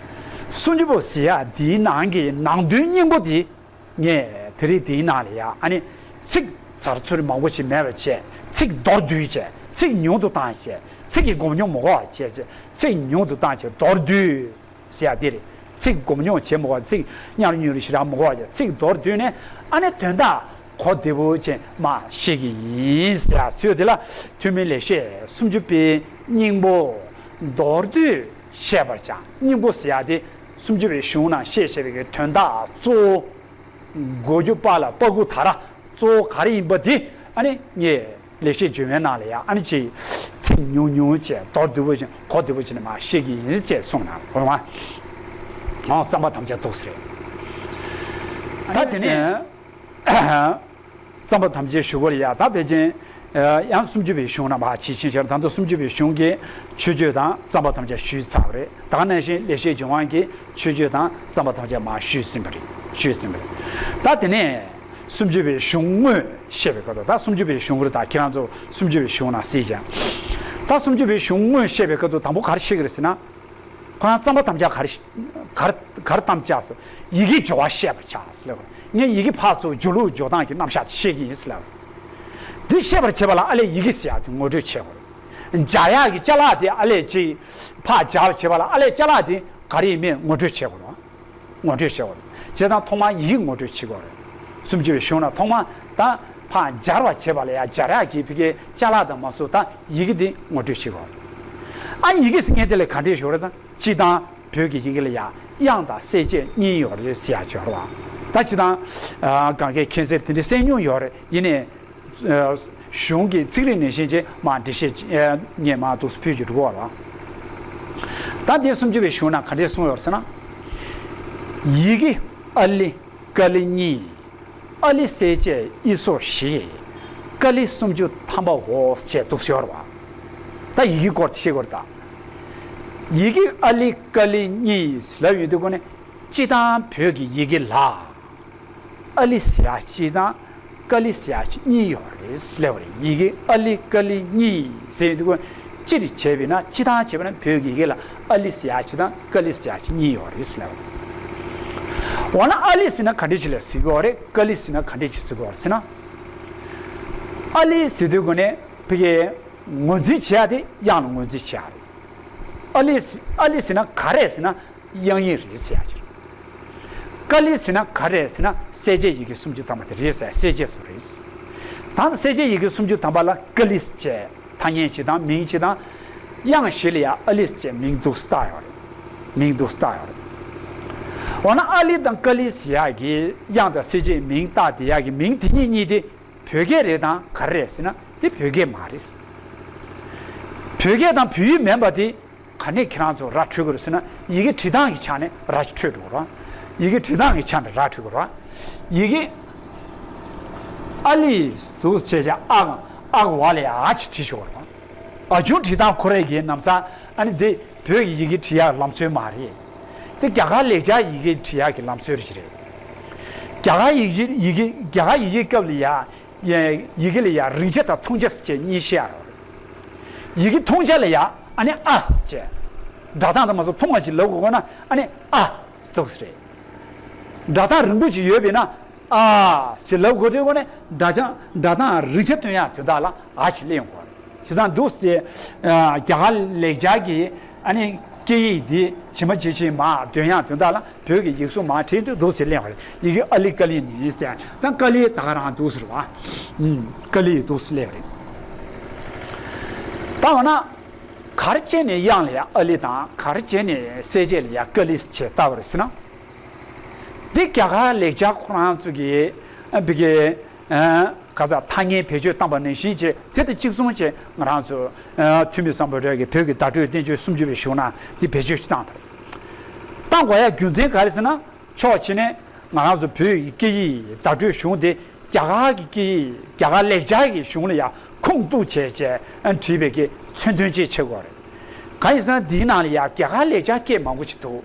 སུམ་ཅུ་པ་ཟེར་ཡ་འདིའི་ནང་གི་ནང་དོན་སྙིང་པོ་དེ། ངས་དེ་རིང་འདིའི་ནང་ལ་ཡ་ཨ་ནི་ཚིག་ཚར་ཚུར་མང་པོ་ཞིག་མེད་པ་བྱས། ཚིག་མདོར་བསྡུས་བྱས། ཚིག་ཉུང་དུ་བཏང་བྱས། ཚིག་གི་སྒོམ་མྱོང་མི་དགོས་པ་བྱས་བྱས། ཚིག་ཉུང་དུ་བཏང་བྱས་མདོར་བསྡུས་ཟེར་ཡ་དེ་རེད། ཚིག་སྒོམ་མྱོང་བྱེད་མི་དགོས་པ། ཚིག་ཉུང་རུ་ཉུང་རུ་ཞེ་དྲག་མི་དགོས་པ་བྱས། ཚིག་མདོར་བསྡུས་ནས་ཨ་ནི་དོན་དག་གོ་བདེ་པོ་བྱས་མར་བཤད་ཀྱི་ཡིན་ཟེར་ཡ་ཚོད་དེ་ལ་ཐོན་མིའི་ལེགས་བཤད་སུམ་ཅུ་པའི་སྙིང་པོ་མདོར་བསྡུས་བཤད་པར་བྱ། སྙིང་པོ་ཟེར་ཡ་དེ་སུམ་ཅུ་པའི་གཞུང་ནང་བཤད་བཞག་པའི་གི་དོན་དག་གཙོ་བོ། གོ་རྒྱུ་པ་ལ་པ་གུ་ད་ར་གཙོ་བོ་ག་རེ་ཡིན་པ་དེ་ཨ་ནི་ངས་ལེགས་བཤད་ལྗོན་དབང་ནང་ལ་ཡ་ཨ་ནི་ཅིག་ཚིག་ཉུང་ཉུང་བྱས་མདོར་བསྡུས་པོ་བྱས་གོ་བདེ་པོ་བྱས་ནས་མར་བཤད་ཀྱི་ཡིན་ཅེས་གསུངས་གནང་། འོ་མ། འོ་བརྩམ་པར་དམ་བཅའ་འདུག་ཟེར། ད་དེ་ནས་བརྩམ་པར་དམ་བཅའ་ཞུ་དགོས་ལ་ཡ། ད་ཕལ་ཆེར་ཡང་སུམ་ཅུ་པའི་གཞུང་ནང་མར་ཇི་ཕྱིན་ཆད་ད་ལྟ་སུམ་ཅུ་པའི་གཞུང་གི་མཆོད་བརྗོད་དང་བརྩམ་པར་དམ་བཅའ་ཞུས་ཚར་བ་རེད། ད་ག་ནང་བཞིན་ལེགས་བཤད་ལྗོན་དབང་གི་མཆོད་བརྗོད་དང་བརྩམ་པར་དམ་བཅའ་མར་ཞུས་ཟིན་པ་རེད། ཞུས་ཟིན་པ་རེད། ད་དེ་ནས་སུམ་ཅུ་པའི་གཞུང་དངོས་བཤད་པའི་སྐབས་དུ། ད་སུམ་ཅུ་པའི་གཞུང་རེད། ད་ཁྱེད་རང་ཚོ་སུམ་ཅུ་པའི་གཞུང་ནང་གཟིགས་ཀྱང་། ད་སུམ་ཅུ་པའི་གཞུང་དངོས་བཤད་པའི་སྐབས་དུ་དང་པོ་ག་རེ་བཤད་ཀྱི་རེད་ཟེར་ན། ཁོ་རང་བརྩམ་པར་དམ་བཅའ་ག་རེ་ག་རེ་ག་རེ་བརྩམས་བཞག་སོང་། ཡི་གེའི་སྦྱོར་བ་བཤད་པར་བྱ་ཟེར་ལབ། ངས་ཡི་གེ་ཕར་ཚུར་སྦྱོར་ལུགས་སྦྱོར་སྟངས་ཀྱི་རྣམ་གཞག་དེ་བཤད་ཀྱི་ཡིན་ཟེར་ལབ། འདི་བཤད་པར་བྱེད་པ་ལ་ཨ་ལས་ཡི་གེ་ཟེར་ཡག་དེ་ངོ་སྤྲོད་བྱེད་དགོས་རེད། སྦྱར་ཡག་གི་ཅ་ལག་དེ་ཨ་ལས་ཅིག་ཕར་སྦྱར་བར་བྱེད་པ་ལ་ཨ་ལས་ཅ་ལག་དེ་ག་རེ་ཡིན་མིན་ངོ་སྤྲོད་བྱེད་དགོས་རེད། ངོ་སྤྲོད་བྱེད་དགོས་རེད། བྱས་ཙང་ཐོག་མར་ཡི་གེ་ངོ་སྤྲོད་བྱེད་དགོས་རེད། སུམ་ཅུ་པའི་གཞུང་ན་ཐོག་མར་ད་ཕར་སྦྱར་བར་བྱེད་པ་ལ་ཡ་སྦྱར་ཡག་གི་ཕ་གིའི་ཅ་ལག་དང་མ་སུ་ད་ཡི་གེ་དེ་ངོ་སྤྲོད་བྱེད་དགོས་རེད། ཨ་ཡི་གེ་ཟེར་མཁན་དེ་ལ་ག་འདྲས་ཞིག་ཡོད་རེད་ད། སྤྱིར་བཏང་བོད་ཀྱི་ཡི་གེ་ལ་ཡ་དབྱངས་དང་གསལ་བྱེད་གཉིས་ཡོད་རེད་ཟེར་ཡག་ཅིག་ཡོད་རེད་བ། ད་སྤྱིར་བཏང་གང་གས་མཁྱེན་གསལ་དེ་འདྲས་གསལ་མྱོང་ཡོད་རེད། ཡིན་ནའི་གཞུང་གི་ཚིག་རིས་ནང་བཞིན་བྱས་མར་འགྲེལ་བཤད་ངས་མར་འདུག་སེ་ཕུལ་རྒྱུ་འགྲོ་བ་རེད་བ། ད་འདི་སུམ་ཅུ་པའི་གཞུང་ན་ག་འདྲས་གསུངས་ཡོད་རེད་ཟེར་ན། ཡི་གེ་ཨ་ལི་ཀ་ལི་གཉིས། ཨ་ལི་གསལ་བྱེད་ཨི་སོ་བཞི། ཀ་ལི་སུམ་ཅུ་ཐམ་པའོ་ཞེས་འདུག་སེ་ཡོད་རེད་བ། ད་ཡི་གེ་སྐོར་དེ་ཤེས་དགོས་རེད་ད། ཡི་གེ་ཨ་ལི་ཀ་ལི་གཉིས་ལབ་ཡོང་དུས་ཁོ་ནས་སྤྱིར་བཏང་བོད་ཀྱི་ཡི་གེ་ལ་ཨ་ལི་ཟེར་ཡག་གཅིག་དང་ཀ་ལི་ཟེར་ཡག་གཅིག་གཉིས་ཡོད་རེད་ལབ་པ་རེད། ཡི་གེ་ཨ་ལི་ཀ་ལི་གཉིས་ཟེར་ཡོང་དུས་ཁོ་ནས་སྤྱིར་བྱས་པས་ན། སྤྱིར་བཏང་བྱས་པས་ན་བོད་ཀྱི་ཡི་གེ་ལ་ཨ་ལི་ཟེར་ཡག་གཅིག་དང་ཀ་ལི་ཟེར་ཡག་གཅིག་གཉིས་ཡོད་རེད་ལབ་པ་རེད། འོ་ན་ཨ་ལི་ཟེར་ན་ག་འདྲས་ཅིག་ལ་ཟེར་གྱི་ཡོད་རེད། ཀ་ལི་ཟེར་ན་ག་འདྲས་ཅིག་ཟེར་གྱི་ཡོད་རེད་ཟེར་ན། ཨ་ལི་ཟེར་དུས་ཁོ་ནས་ཕ་གིའི་ངོས་འཛིན་བྱེད་ཡག་དེ་དབྱངས་ལ་ངོས་འཛིན་བྱེད་ཡག་རེད། ཨ་ལི་ཨ་ལི་ཟེར་ན་ག་རེ་ཟེར་ན་དབྱངས་ཡིག་རེད་ཟེར་ཡག་ཅིག་རེད། ཀ་ལི་ཟེར་ན་ག་རེ་ཟེར་ན་གསལ་བྱེད་ཡི་གེ་སུམ་ཅུ་ཐམ་པ་དེ་རེད་ཟེར། གསལ་བྱེད་སུ་རེད། ད་གསལ་བྱེད་ཡི་གེ་སུམ་ཅུ་ཐམ་པ་ལ་ཀ་ལི་ཟེར་ཐ་སྙད་གཅིག་དང་མིང་གཅིག་དང་། དབྱངས་བཞི་ལ་ཡང་ཨ་ལི་ཟེར་མིང་འདུག་སེ་བཏགས་ཡོད་རེད། མིང་འདུག་སེ་བཏགས་ཡོད་རེད། འོ་ན་ཨ་ལི་དང་ཀ་ལི་ཟེར་ཡག་གི་དབྱངས་དང་གསལ་བྱེད་མིང་བཏགས་དེ་ཡག་གི་མིང་དེ་གཉིས་གཉིས་དེ་བོད་སྐད་རེད་དམ་ག་རེ་རེད་ཟེར་ན་དེ་བོད་སྐད་མ་རེད། བོད་སྐད་དང་བོད་ཡིག་མིན་པ་དེ་ག་ནས་ཁྱེད་རང་ཚོ་ར་འཕྲོད་ཀྱི་རེད་ཟེར་ན། ཡི་གེ་བྲིས་སྟངས་ཀྱི་ཆ་ནས་ར་འཕྲོད་འགྲོ་གི་རེད། ཡི་གེ་བྲིས་སྟངས་ཀྱི་ཆ་ནས་ར་འཕྲོད་ཀྱི་རེད། ཡི་གེ་ཨ་ལི་འདུག་སེ་བྱས་བྱས་ཨ་གི་ཨ་གི་བ་ལ་ཡ་ཨ་ཅིག་བྲིས་ཆོག་གི་རེད། ཨ་ཆུང་བྲིས་སྟངས་ཁོ་རང་གི་ལམ་སང་ཨ་ནི་དེ་བོད་ཀྱི་ཡི་གེ་བྲིས་ཡག་ལམ་སྲོལ་མ་རེད། དེ་རྒྱ་གར་ལེགས་སྦྱར་ཡི་གེ་བྲིས་ཡག་གི་ལམ་སྲོལ་རེད། རྒྱ་གར་ཡིག་ཆ་ཡི་གེ་རྒྱ་གར་ཡི་གེ་སྐབས་ལ་ཡ། ཡིག་གེ་ལ་ཡ་རིང་ཆ་དང་ཐུང་ཆ་ཟེར་བྱས་གཉིས་བཤད་ཡ་རེད། ཡི་གེ་ཐུང་ཆ་ལ་ཡ་ཨ་ནི་ཨ་ཟེར་བྱས། སྒྲ་གདངས་དང་མ་སོགས་ཐུང་བ་ཞིག་ལབ་དགོས་ན་ཨ་ནི་ཨ་ཟེར་ཟེར་རེད། སྒྲ་གདངས་རིང་པོ་ཞིག་ཡོད་པས་ན་ཨ་ཟེར་ལབ་དགོས་དུས་སྒོ་ནས་སྒྲ་གདངས་སྒྲ་གདངས་རིང་ཆ་སྟོན་ཡ་དོན་དག་ལ་ཨ་ཞེས་ལེན་དགོས་རེད། བྱས་ཙང་འདུག་སེ་རྒྱ་གར་ལེགས་སྦྱར་གྱི་ཨ་ནི་སྐད་ཡིག་འདི་ཇི་མ་ཇི་བཞིན་མར་འདོན་ཡ་དོན་དག་ལ། བོད་ཀྱི་ཡིག་གཟུགས་མར་བྲིས་དུས་འདུག་སེ་ལེན་པ་རེད། ཡི་གེ་ཨ་ལི་ཀ་ལི་ནི་ཟེར། ད་ཀ་ལི་ད་ག་རང་འདུག་ཟེར་བ། ཀ་ལི་འདུག་སེ་ལེན་པ་རེད། ད་འོ་ན་ག་རེ་བྱས་ནས་དབྱངས་ལ་ཡ་ཨ་ལི་དང་ག་རེ་བྱས་ནས་གསལ་བྱེད་ལ་ཡ་ཀ་ལི་ཟེར་བྱས་བཏགས་པ་རེད་ཟེར་ན། འདི་རྒྱ་གར་ལེགས་སྦྱར་ཁོ་རང་ཚོ་གི་བི་གའི་ག་ཚ་ཐ་སྙད་བེད་སྤྱོད་བཏང་པ་ནང་བཞིན་བྱས་དེ་དང་གཅིག་མཚུངས་བྱས་ང་རང་ཚོ་ཐུ་མི་སམ་བྷོ་ཊ་གི་བོད་ཀྱི་བརྡ་སྤྲོད་བསྟན་བཅོས་སུམ་ཅུ་པའི་གཞུང་ནང་འདི་བེད་སྤྱོད་བཏང་པ་རེད། བཏང་དགོས་ཡ་རྒྱུ་མཚན་ག་རེ་ཟེར་ན། ཕྱོགས་གཅིག་ནས་ང་རང་ཚོ་བོད་ཀྱི་སྐད་ཡིག་བརྡ་སྤྲོད་གཞུང་དེ་རྒྱ་གར་གྱི་སྐད་ཡིག་རྒྱ་གར་ལེགས་སྦྱར་གྱི་གཞུང་ལ་ཡང་ཁུངས་གཏུགས་བྱས་བྱས་བྲིས་པའི་གི་མཚོན་དོན་ཅིག་ཆགས་ཀྱི་ཡོད་རེད། གང་ཡིན་ཟེར་ན་འདིའི་ནང་ལ་ཡང་རྒྱ་གར་ལེགས་སྦྱར་སྐད་མང་པོ་ཅིག་འདུག་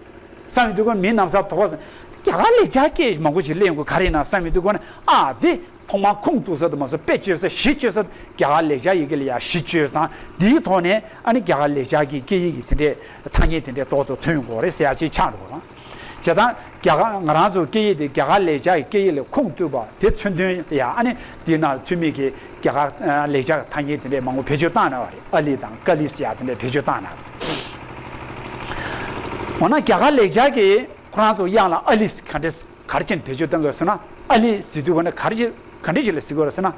བསམ་ཡོང་དུས་ཀ་མི་རྣམས་ས་དོགས་པ་ཟེར། རྒྱ་གར་ལེགས་སྦྱར་སྐད་མང་པོ་ཅིག་གླེང་དགོས་ག་རེ་ཡིན་ན་བསམ་ཡོང་དུས་ཀ་ནས་ཨ་འདི། ཐོག་མར་ཁུངས་གཏུགས་ས་དུ་མ་སོང་དཔེ་བཅོས་ས་གཞི་བཅོས་ས་རྒྱ་གར་ལེགས་སྦྱར་ཡི་གེ་ལ་ཡང་གཞི་བཅོས་སང་འདིའི་ཐོག་ནས་ཨ་ནི་རྒྱ་གར་ལེགས་སྦྱར་གྱི་སྐད་ཡིག་གི་དེ་འདྲའི་ཐ་སྙད་དེ་འདྲའི་ཏོག་ཏོག་ཐོན་ཡོང་གི་རེད་ཟེར་ཡ་ཅིག་ཆགས་འགྲོ་གི་རེད། བྱས་ཙང་རྒྱ་གར་ང་རང་ཚོ་སྐད་ཡིག་དེ་རྒྱ་གར་ལེགས་སྦྱར་གྱི་སྐད་ཡིག་ལ་ཁུངས་གཏུགས་པ་དེ་མཚོན་དོན་ཡང་ཨ་ནི་འདི་ནང་ཐུ་མི་གི་རྒྱ་གར་ལེགས་སྦྱར་ཐ་སྙད་དེ་འདྲའི་མང་པོ་བེད་སྤྱོད་བཏང་གནང་བ་རེད། ཨ་ལི་དང་ཀ་ལི་ཟེར་ཡ་དེ་འདྲའི་བེད་སྤྱོད་བཏང་གནང་། འོ་ན་རྒྱ་གར་ལེགས་སྦྱར་གྱི་ཁོ་རང་ཚོ་དབྱངས་ལ་ཨ་ལི་ག་འདྲས། ག་རེ་བྱས་ནས་བེད་སྤྱོད་གཏོང་དགོས་ཟེར་ན། ཨ་ལི་ཟེར་དུས་ག་ནས་ག་རེ་བྱས་ག་འདྲ་ཞིག་ལ་ཟེར་དགོས་རེད་ཟེར་ན།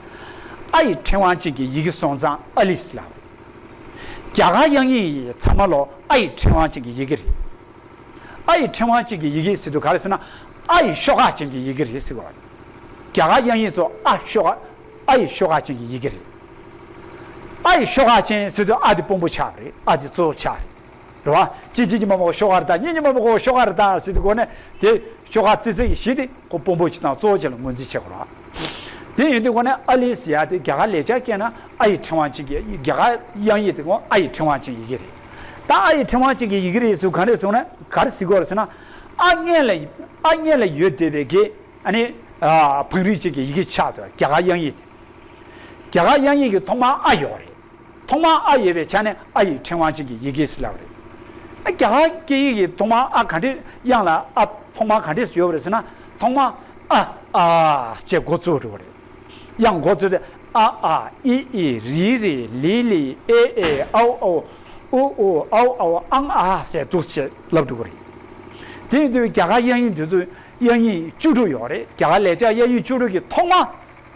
ཨ་ཡི་ཕྲེང་བ་ཅན་གྱི་ཡི་གེ་སོང་ཙང་ཨ་ལི་ཟེར་ལབ་རེད། རྒྱ་གར་དབྱངས་ཡིག་ཚང་མ་ལོ་ཨ་ཡི་ཕྲེང་བ་ཅན་གྱི་ཡི་གེ་རེད། ཨ་ཡི་ཕྲེང་བ་ཅན་གྱི་ཡི་གེ་ཟེར་དུས་ག་རེ་ཟེར་ན། ཨ་ཡི་ཤོག་ཁག་ཅན་གྱི་ཡི་གེ་རེད་ཟེར་དགོས་རེད། རྒྱ་གར་དབྱངས་ཡིག་ཚོ་ཨ་ཤོག་ཁག་ཨ་ཡི་ཤོག་ཁག་ཅན་གྱི་ཡི་གེ་རེད། ཨ་ཡི་ཤོག་ཁག་ཅན་ཟེར་དུས་ཨ་དེ་དཔོན་པོ་ཆགས་པ་རེད། ཨ་དེ་གཙོ་བོ་ཆགས་རེད། རེད་བ། གཅིག་གཅིག་གཉིས་མ་མོ་ཤོག་ཁ་རེད་ད། གཉིས་གཉིས་མ་མོ་ཤོག་ཁ་རེད་ད་ཟེར་དུས་གོ་ནས་དེ་ཤོག་ཁ་རྩི་ས་གི་གཞི་དེ་ཁོ་དཔོན་པོ་ཅིག་དང་གཙོ་བོ་ཅིག་ལ་ངོས་འཛིན་བྱེད་དགོས་རེད་བ། དེ་ཡིན་དུས་གོ་ནས་ཨ་ལི་ཟེར་ཡ་དེ་རྒྱ་གར་ལེགས་སྦྱར་སྐད་ན་ཨ་ཡི་ཕྲེང་བ་ཅན་གྱི་རྒྱ་གར་དབྱངས་ཡིག་དེ་གོ་ཨ་ཡི་ཕྲེང་བ་ཅན་ཡི་གེ་རེད། ད་ཨ་ཡི་ཕྲེང་བ་ཅན་གྱི་ཡི་གེ་རེད་ཟེར་ག་རེ་ཟེར་ན་ག་རེ་ཟེར་གོ་རེད་ཟེར་ན། ཨ་སྔོན་ལ་ཨ་སྔོན་ལ་ཡོད་བསྡད་པའི་གི་ཨ་ནི་བང་རིམ་ཅན་གྱི་ཡི་གེ་ཆགས་འདུག་རྒྱ་གར་དབྱངས་ཡིག་དེ། རྒྱ་གར་དབྱངས་ཡིག་གི་ཐོག་མར་ཨ་ཡོད་རེད། ཐོག་མར་ཨ་ཡོད་པའི་ཆ་ནས་ཨ་ཡི་ཕྲེང་བ་ཅན་གྱི་ཡི་གེ་ཟེར་ལབ་རེད། ཨ་རྒྱ་གར་སྐད་ཡིག་གི་ཐོག་མར་ཨ་ག་འདྲས་དབྱངས་ལ་ཨ་ཐོག་མར་ག་འདྲས་ཡོད་པ་རེད་ཟེར་ན། ཐོག་མར་ཨ་ཨ་ཅེས་འགོ་བཙུགས་འགྲོ་གི་རེད། དབྱངས་འགོ་བཙུགས་ཏེ་ཨ་ཨ་ཨི་ཨི་རི་རི་ལི་ལི་ཨེ་ཨེ་ཨའོ་ཨའོ་ཨུ་ཨུ་ཨའོ་ཨའོ་ཨང་ཨ་ཟེར་འདུག་ཅེས་ལབ་འགྲོ་གི་རེད། དེ་ཡིན་དུས་རྒྱ་གར་དབྱངས་ཡིག་འདི་ཚོ་དབྱངས་ཡིག་བཅུ་དྲུག་ཡོད་རེད། རྒྱ་གར་ལེགས་སྦྱར་དབྱངས་ཡིག་བཅུ་དྲུག་གི་ཐོག་མར་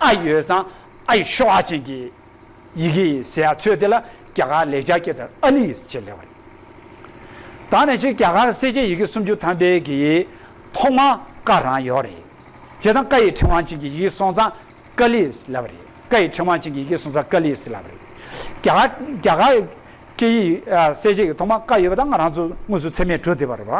ཨ་ཡོད་ཙང་ཨ་ཡི་ཤོག་ཁག་ཅན་གྱི་ཡི་གེ་ཟེར་ཡ་ཚོས་དེ་ལ་རྒྱ་གར་ལེགས་སྦྱར་སྐད་དུ་ཨ་ལི་ཞེས་ལབ་པ་རེད། ད་ནས་ཅིག་རྒྱ་གར་གསལ་བྱེད་ཡི་གེ་སུམ་ཅུ་ཐམ་པའི་གི་ཐོག་མ་ཀ་རང་ཡོད་རེད། བྱས་ཙང་ཀ་ཡི་ཕྲེང་བ་ཅན་གྱི་ཡི་གེ་སོང་ཙང་ཀ་ལི་ལབ་པ་རེད། ཀ་ཡི་ཕྲེང་བ་ཅན་གྱི་ཡི་གེ་སོང་ཙང་ཀ་ལི་ལབ་པ་རེད། རྒྱ་གར་རྒྱ་གར་སྐད་ཡིག་གསལ་བྱེད་ཀྱི་ཐོག་མ་ཀ་ཡོད་པ་དང་ང་རང་ཚོ་དངོས་སུ་ཚད་མས་གྲུབ་བསྡད་པ་རེད་བ།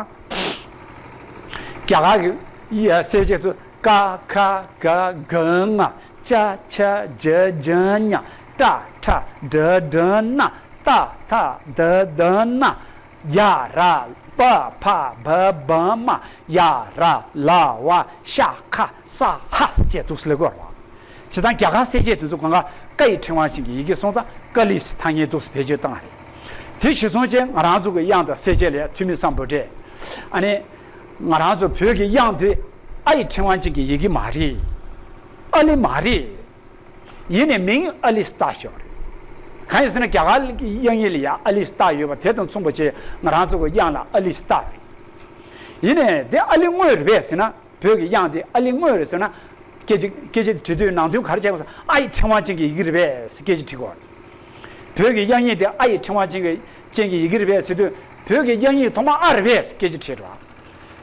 རྒྱ་གར་གྱི་གསལ་བྱེད་ཚོ་ཀ་ཁ་ག་ག་ང་། ཅ་ཆ་ཇ་ཇ་ཉ། ཏ་ཐ་ད་ད་ན། ཏ་ཐ་ད་ད་ན། ཡ་ར་པ་ཕ་བ་བ་མ། ཡ་ར་ལ་བ་ཤ་ཁ་ས་ཧ་ཅེས་འདུག་སེ་ལབ་ཀྱི་ཡོད་རེད་བ། བྱས་ཙང་རྒྱ་གར་གསལ་བྱེད་དེ་ཚོ་གང་ག་ཀ་ཡི་ཕྲེང་བ་ཅན་གྱི་ཡི་གེ་སོང་ཙང་ཀ་ལི་ཟེར་ཐ་སྙད་འདུག་སེ་བེད་སྤྱོད་བཏང་བ་རེད། དེ་གཞིར་བཟུང་བྱས་ང་རང་ཚོ་གི་དབྱངས་དང་གསལ་བྱེད་ལ་ཐུ་མི་སམ་བྷོ་ཊ། ཨ་ནི། ང་རང་ཚོ་བོད་ཀྱི་དབྱངས་དེ་ཨ་ཡི་ཕྲེང་བ་ཅན་གྱི་ཡི་གེ་མ་རེད། ཨ་ལི་མ་རེད། ཡིན་ནའི་མིང་ཨ་ལི་ཟེར་བཏགས་ཡོད་རེད། གང་ཡིན་ཟེར་ན་རྒྱ་གར་གྱི་དབྱངས་ཡིག་ལ་ཡང་ཨ་ལི་ཟེར་བཏགས་ཡོད་པ་དེ་དང་མཚུངས་པ་བྱས་ང་རང་ཚོ་གི་དབྱངས་ལ་ཨ་ལི་ཟེར་བཏགས་རེད། ཡིན་ནའི་དེ་ཨ་ལི་དངོས་རེད་པས་ཟེར་ན། བོད་ཀྱི་དབྱངས་དེ་ཨ་ལི་དངོས་རེད་ཟེར་ན། སྐད་ཆ་སྐད་ཆ་དེ་བྲིས་དུས་ནང་དོན་ག་རེ་བྱས་པ་ཟེར་ཨ་ཡི་ཕྲེང་བ་ཅན་གྱི་ཡི་གེ་རེད་པས་ཟེར་སྐད་ཆ་དྲིས་དགོས་རེད། བོད་ཀྱི་དབྱངས་ཡིག་དེ་ཨ་ཡི་ཕྲེང་བ་ཅན་གྱི་ཅན་གྱི་ཡི་གེ་རེད་པས་ཟེར་དུས་ བོད་ཀྱི་དབྱངས་ཡིག་ཐོག་མ་ཨ་རེད་པས་སྐད་ཆ་དྲིས་རོགས།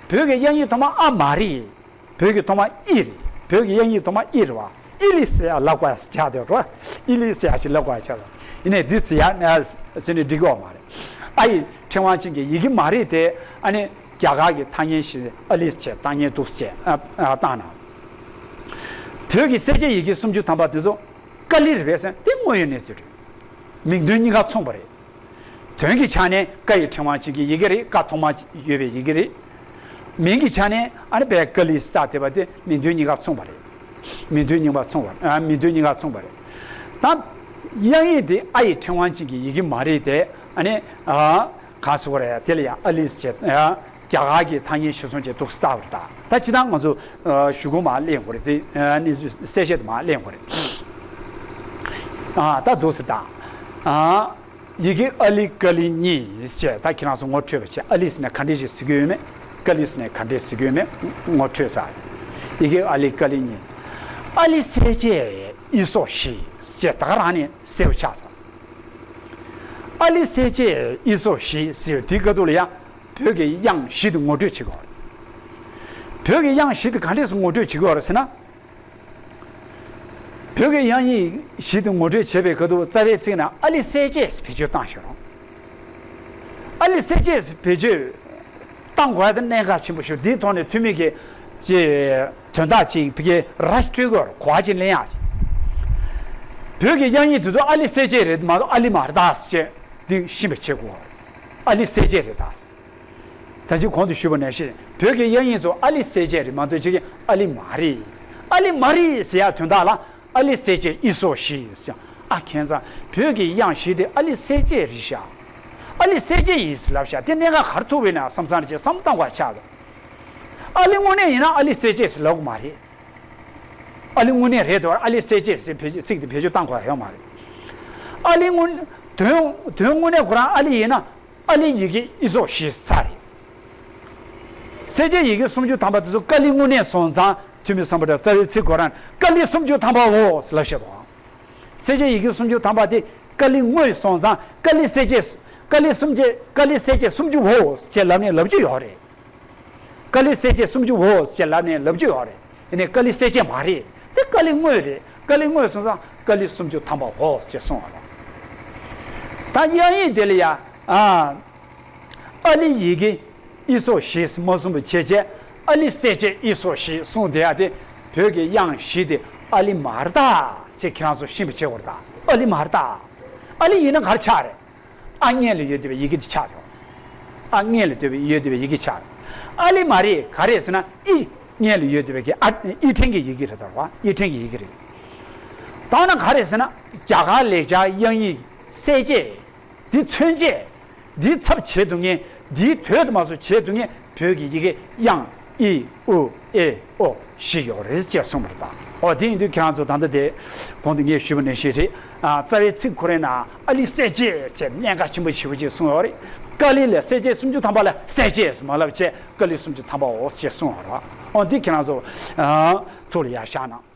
བོད་ཀྱི་དབྱངས་ཡིག་ཐོག་མ་ཨ་མ་རེད། བོད་ཀྱི་ཐོག་མ་ཨི་རེད། བོད་ཀྱི་དབྱངས་ཡིག་ཐོག་མ་ཨི་རེད་བ། ཨི་ལི་ཟེར་ཡ་ལབ་དགོས་ཡ་ཆགས་བསྡད་རོ། ཨི་ལི་ཟེར་ཡ་ཞིག་ལབ་དགོས་ཡ་ཆགས་བསྡད། ཡིན་ནའི་འདི་ཟེར་ཡ་ཟེར་ནས་འགྲིག་གི་ཡོད་མ་རེད། ཨ་ཡི་ཕྲེང་བ་ཅན་གྱི་ཡི་གེ་མ་རེད་དེ། ཨ་ནི་རྒྱ་གར་གྱི་ཐ་སྙད་ཞིག་ཨ་ལི་ཟེར་བྱས་ཐ་སྙད་འདུག་ཟེར་བྱས་ཨ་ཨ་བཏང་ན། བོད་ཀྱི་གསལ་བྱེད་ཡི་གེ་སུམ་ཅུ་ཐམ་པ་དེ་ཚོ་ཀ་ལི་རེད་པས་ཟེར་ན་དེ་དངོས་ཡོད་གནས་ཚུལ་རེད། མིང་དོན་གཉིས་ཀ་མཚུངས་པ་རེད། དོན་གྱི་ཆ་ནས་ཀ་ཡི་ཕྲེང་བ་ཅན་གྱི་ཡི་གེ་རེད། ཀ་ཐོག་མ་ཡོད་པའི་ཡི་གེ་རེད། མིང་གི་ཆ་ནས་ཨ་ནི་བས་ཀ་ལི་སྟ་དེ་བ་དེ་མིང་དོན་གཉིས་ཀ་མཚུངས་པ་རེད། མིང་དོན་གཉིས་པ་མཚུངས་པ་ཨ་མིང་དོན་གཉིས་ཀ་མཚུངས་པ་རེད། ད་དབྱངས་ཡིག་དེ་ཨ་ཡི་ཕྲེང་བ་ཅན་གྱི་ཡི་གེ་མ་རེད་དེ། ཨ་ནི་ཨ་ག་སོ་རེད། དེ་ལ་ཡང་ཨ་ལི་ཟེར་ཨ་རྒྱ་གར་གྱི་ཐ་སྙད་ཞིག་སོང་བྱས་འདུག་སྟ་བར་ད་ད་ཅི་ད་ང་ཚོ་ཨ་ཞུ་གུ་མ་གླེང་དགོས་རེད། དེ་ཨ་གནས་ཚུལ་གསལ་བཤད་དུ་མ་གླེང་དགོས་རེད། ཨ་ད་འདུག་སེ་ད་ཨ། ཡི་གེ་ཨ་ལི་ཀ་ལི་གཉིས་ཞེས་ད་ཁྱེད་རང་ཚོ་ངོ་འཕྲོད་པ་བྱས། ཨ་ལི་ཟེར་ནས་ག་འདྲས་ཞིག་ཟེར་གྱི་ཡོད་མེད། ཀ་ལི་ཟེར་ནས་ག་འདྲས་ཟེར་གྱི་ཡོད་མེད་ངོ་འཕྲོད་ས། ཡི་གེ་ཨ་ལི་ཀ་ལི་གཉིས། ཨ་ལི་གསལ་བྱེད་ཨི་སོགས་བཞི་ཞེས་ད་ག་རང་ནས་གསལ་པོ་ཆགས་ས། ཨ་ལི་གསལ་བྱེད་ཨི་སོགས་བཞི་ཟེར་དེའི་སྐབས་དུ་ལ་ཡང་བོད་ཀྱི་དབྱངས་བཞི་དེ་ངོ་སྤྲོད་བྱེད་དགོས། བོད་ཀྱི་དབྱངས་བཞི་དེ་ག་འདྲས་སུ་ངོ་སྤྲོད་བྱེད་དགོས་རེད་ཟེར་ན། བོད་ཀྱི་དབྱངས་ཡིག་བཞི་དེ་ངོ་སྤྲོད་བྱེད་པའི་ཁ་ཐུག་རྩ་བའི་ཚིག་ནང་ཨ་ལི་གསལ་བྱེད་ཟེར་བེད་སྤྱོད་བཏང་ཤོག་རོགས། ཨ་ལི་གསལ་བྱེད་ཟེར་བེད་སྤྱོད་བཏང་དགོས་ཡ་དེ་གནད་འགག་ཆེན་པོ་ཞིག་འདིའི་ཐོག་ནས་ཐུ་མི་གི་ཅེ་དོན་དག་ཅིག་ཕ་གི་ར་སྤྲོད་དགོས་གོ་བ་ཅིག་ལེན་ཡག་ཅིག་བོད་ཀྱི་དབྱངས་ཡིག་དེ་ཚོ་ཨ་ལི་གསལ་བྱེད་རེད་མ་གཏོགས་ཨ་ལི་མ་རེད་ད་ཟེར་འདི་ཤེས་པ་བྱེད་དགོས། ཨ་ལི་གསལ་བྱེད་རེད་ད། ད་ཅི་གོང་དུ་ཞུས་པ་ནང་བཞིན་བོད་ཀྱི་དབྱངས་ཡིག་ཚོ་ཨ་ལི་གསལ་བྱེད་རེད་མ་གཏོགས་ཅིག་ཨ་ལི་མ་རེད། ཨ་ལི་མ་རེད་ཟེར་ཡག་དོན་དག་ལ་ཨ་ལི་གསལ་བྱེད་ཨི་སོགས་བཞི་ཟེར། ཨ་ཁྱེད་ཚང་བོད་ཀྱི་དབྱངས་བཞི་དེ་ཨ་ལི་གསལ་བྱེད་རེད་ཤག་ཨ་ལི་གསལ་བྱེད་ཡིན་ཟེར་ལབ་ཤག་དེ་གནད་འགག་ག་རེ་ཐུག་པ་ཡིན་ན་བསམ་བསམ་ཅིག་བསམ་བཏང་དགོས་ཆགས་འདུག་ཨ་ལི་དངོས་གནས་ཡིན་ན་ཨ་ལི་གསལ་བྱེད་ཟེར་ལབ་དགོས་མ་རེད། ཨ་ལི་དངོས་གནས་རེད་དོ། ཨ་ལི་གསལ་བྱེད་ཟེར་བེད་ཚིག་དེ་བེད་སྤྱོད་བཏང་དགོས་ཡོད་མ་རེད། ཨ་ལི་དངོས་དོན་དོན་དངོས་གནས་ཁོ་རང་ཨ་ལི་ཡིན་ན། ཨ་ལི་ཡི་གེ་ཨི་སོགས་བཞི་ཚར་རེད། གསལ་བྱེད་ཡི་གེ་སུམ་ཅུ་ཐམ་པ་དེ་ཚོ་ཀ་ལི་དངོས་གནས་སོང་ཙང་ཐུ་མི་བསམ་པ་འདྲ་རྩ་བའི་ཚིག་ཁོ་རང་ཀ་ལི་སུམ་ཅུ་ཐམ་པའོ་ལབ་བཤད་དོ། གསལ་བྱེད་ཡི་གེ་སུམ་ཅུ་ཐམ་པ་དེ་ཀ་ལི་དངོས་སོང་ཙང་ཀ་ལི་གསལ་བྱེད་ཀ་ལི་སུམ་བརྒྱད་ཀ་ལི་གསལ་བྱེད་སུམ་ཅུའོ་ཅེས་ལབ་ནས་ལབ་རྒྱུ་ཡོད་རེད། ཀ་ལི་གསལ་བྱེད་སུམ་ཅུའོ་ཅེས་ལབ་ནས་ལབ་རྒྱུ་ཡོད་རེད། ཡིན་ནའི་ཀ་ལི་གསལ་བྱེད་མ་རེད། དེ་ཀ་ལི་དངོས་རེད། ཀ་ལི་དངོས་སོང་ཙང་ཀ་ལི་སུམ་ཅུ་ཐམ་པའོ་ཅེས་གསུངས་པ་རེད། ད་དབྱངས་ཡིག་དེ་ལ་ཡ། ཨ། ཨ་ལི་ཡི་གེ་ཨི་སོགས་བཞི་མ་གསུངས་པ་བྱས་བྱས་ཨ་ལི་གསལ་བྱེད་ཨི་སོགས་བཞི་གསུངས་བསྡད་ཡ་དེ་བོད་ཀྱི་དབྱངས་བཞི་དེ་ཨ་ལི་མ་རེད་ད་ཟེར་ཁྱེད་རང་ཚོ་ཤེས་པ་བྱེད་དགོས་རེད་ད། ཨ་ལི་མ་རེད་ད། ཨ་ལི་ཡིན་ན་ག་རེ་ཆགས་རེད། ཨ་སྔོན་ལ་ཡོད་བསྡད་པའི་ཡི་གེ་དེ་ཆགས་ཡོད། ཨ་སྔོན་ལ་ཡོད་བསྡད་པའི་ཡི་གེ་ཆགས། ཨ་ལི་མ་རེད། ག་རེ་ཟེར་ན་ཨི་སྔོན་ལ་ཡོད་བསྡད་པའི་གི་ཨ་ཨི་ཕྲེང་གི་ཡི་གེ་རེད་ད་རེད་བ། ཨི་ཕྲེང་གི་ཡི་གེ་རེད། ད་ན་ག་རེ་ཟེར་ན་རྒྱ་གར་ལེགས་སྦྱར་དབྱངས་ཡིག་གསལ་བྱེད། འདི་མཚོན་བྱེད། འདིའི་ཚབ་བྱེད་ཐུབ་མཁན། འདིའི་དོད་དུ་མ་སོགས་བྱེད་ཐུབ་མཁན་བོད་ཀྱི་ཡི་གེ་དབྱངས་ཨི་ཨུ་ཨེ་ཨོ་བཞི་ཡོད་རེད་ཅེས་གསུངས་པ་རེད་ད། ཨོ་དེ་ཡིན་དུས་ཁྱེད་རང་ཚོ་ད་ལྟ་དེ་གོང་དུ་ངས་ཞུས་པ་ནང་བཞིན་རེད། ཨ་རྩ་བའི་ཚིག་ཁོ་རའི་ནང་ཨ་ལི་གསལ་བྱེད་ཟེར་གནད་འགག་ཆེན་པོ་ཞེ་པོ་ཅིག་གསུངས་ཡོད་རེད། ཀ་ལི་ལ་གསལ་བྱེད་སུམ་ཅུ་ཐམ་པ་ལ་གསལ་བྱེད་ཟེར་མ་ལབ་བྱས་ཀ་ལི་སུམ་ཅུ་ཐམ་པའོ་ཅེས་གསུངས་པ་རེད། ཨོ་འདི་ཁྱེད་རང་ཚོ་ཨ་ཐུགས་ལ་ཡར་བཞག་གནང་།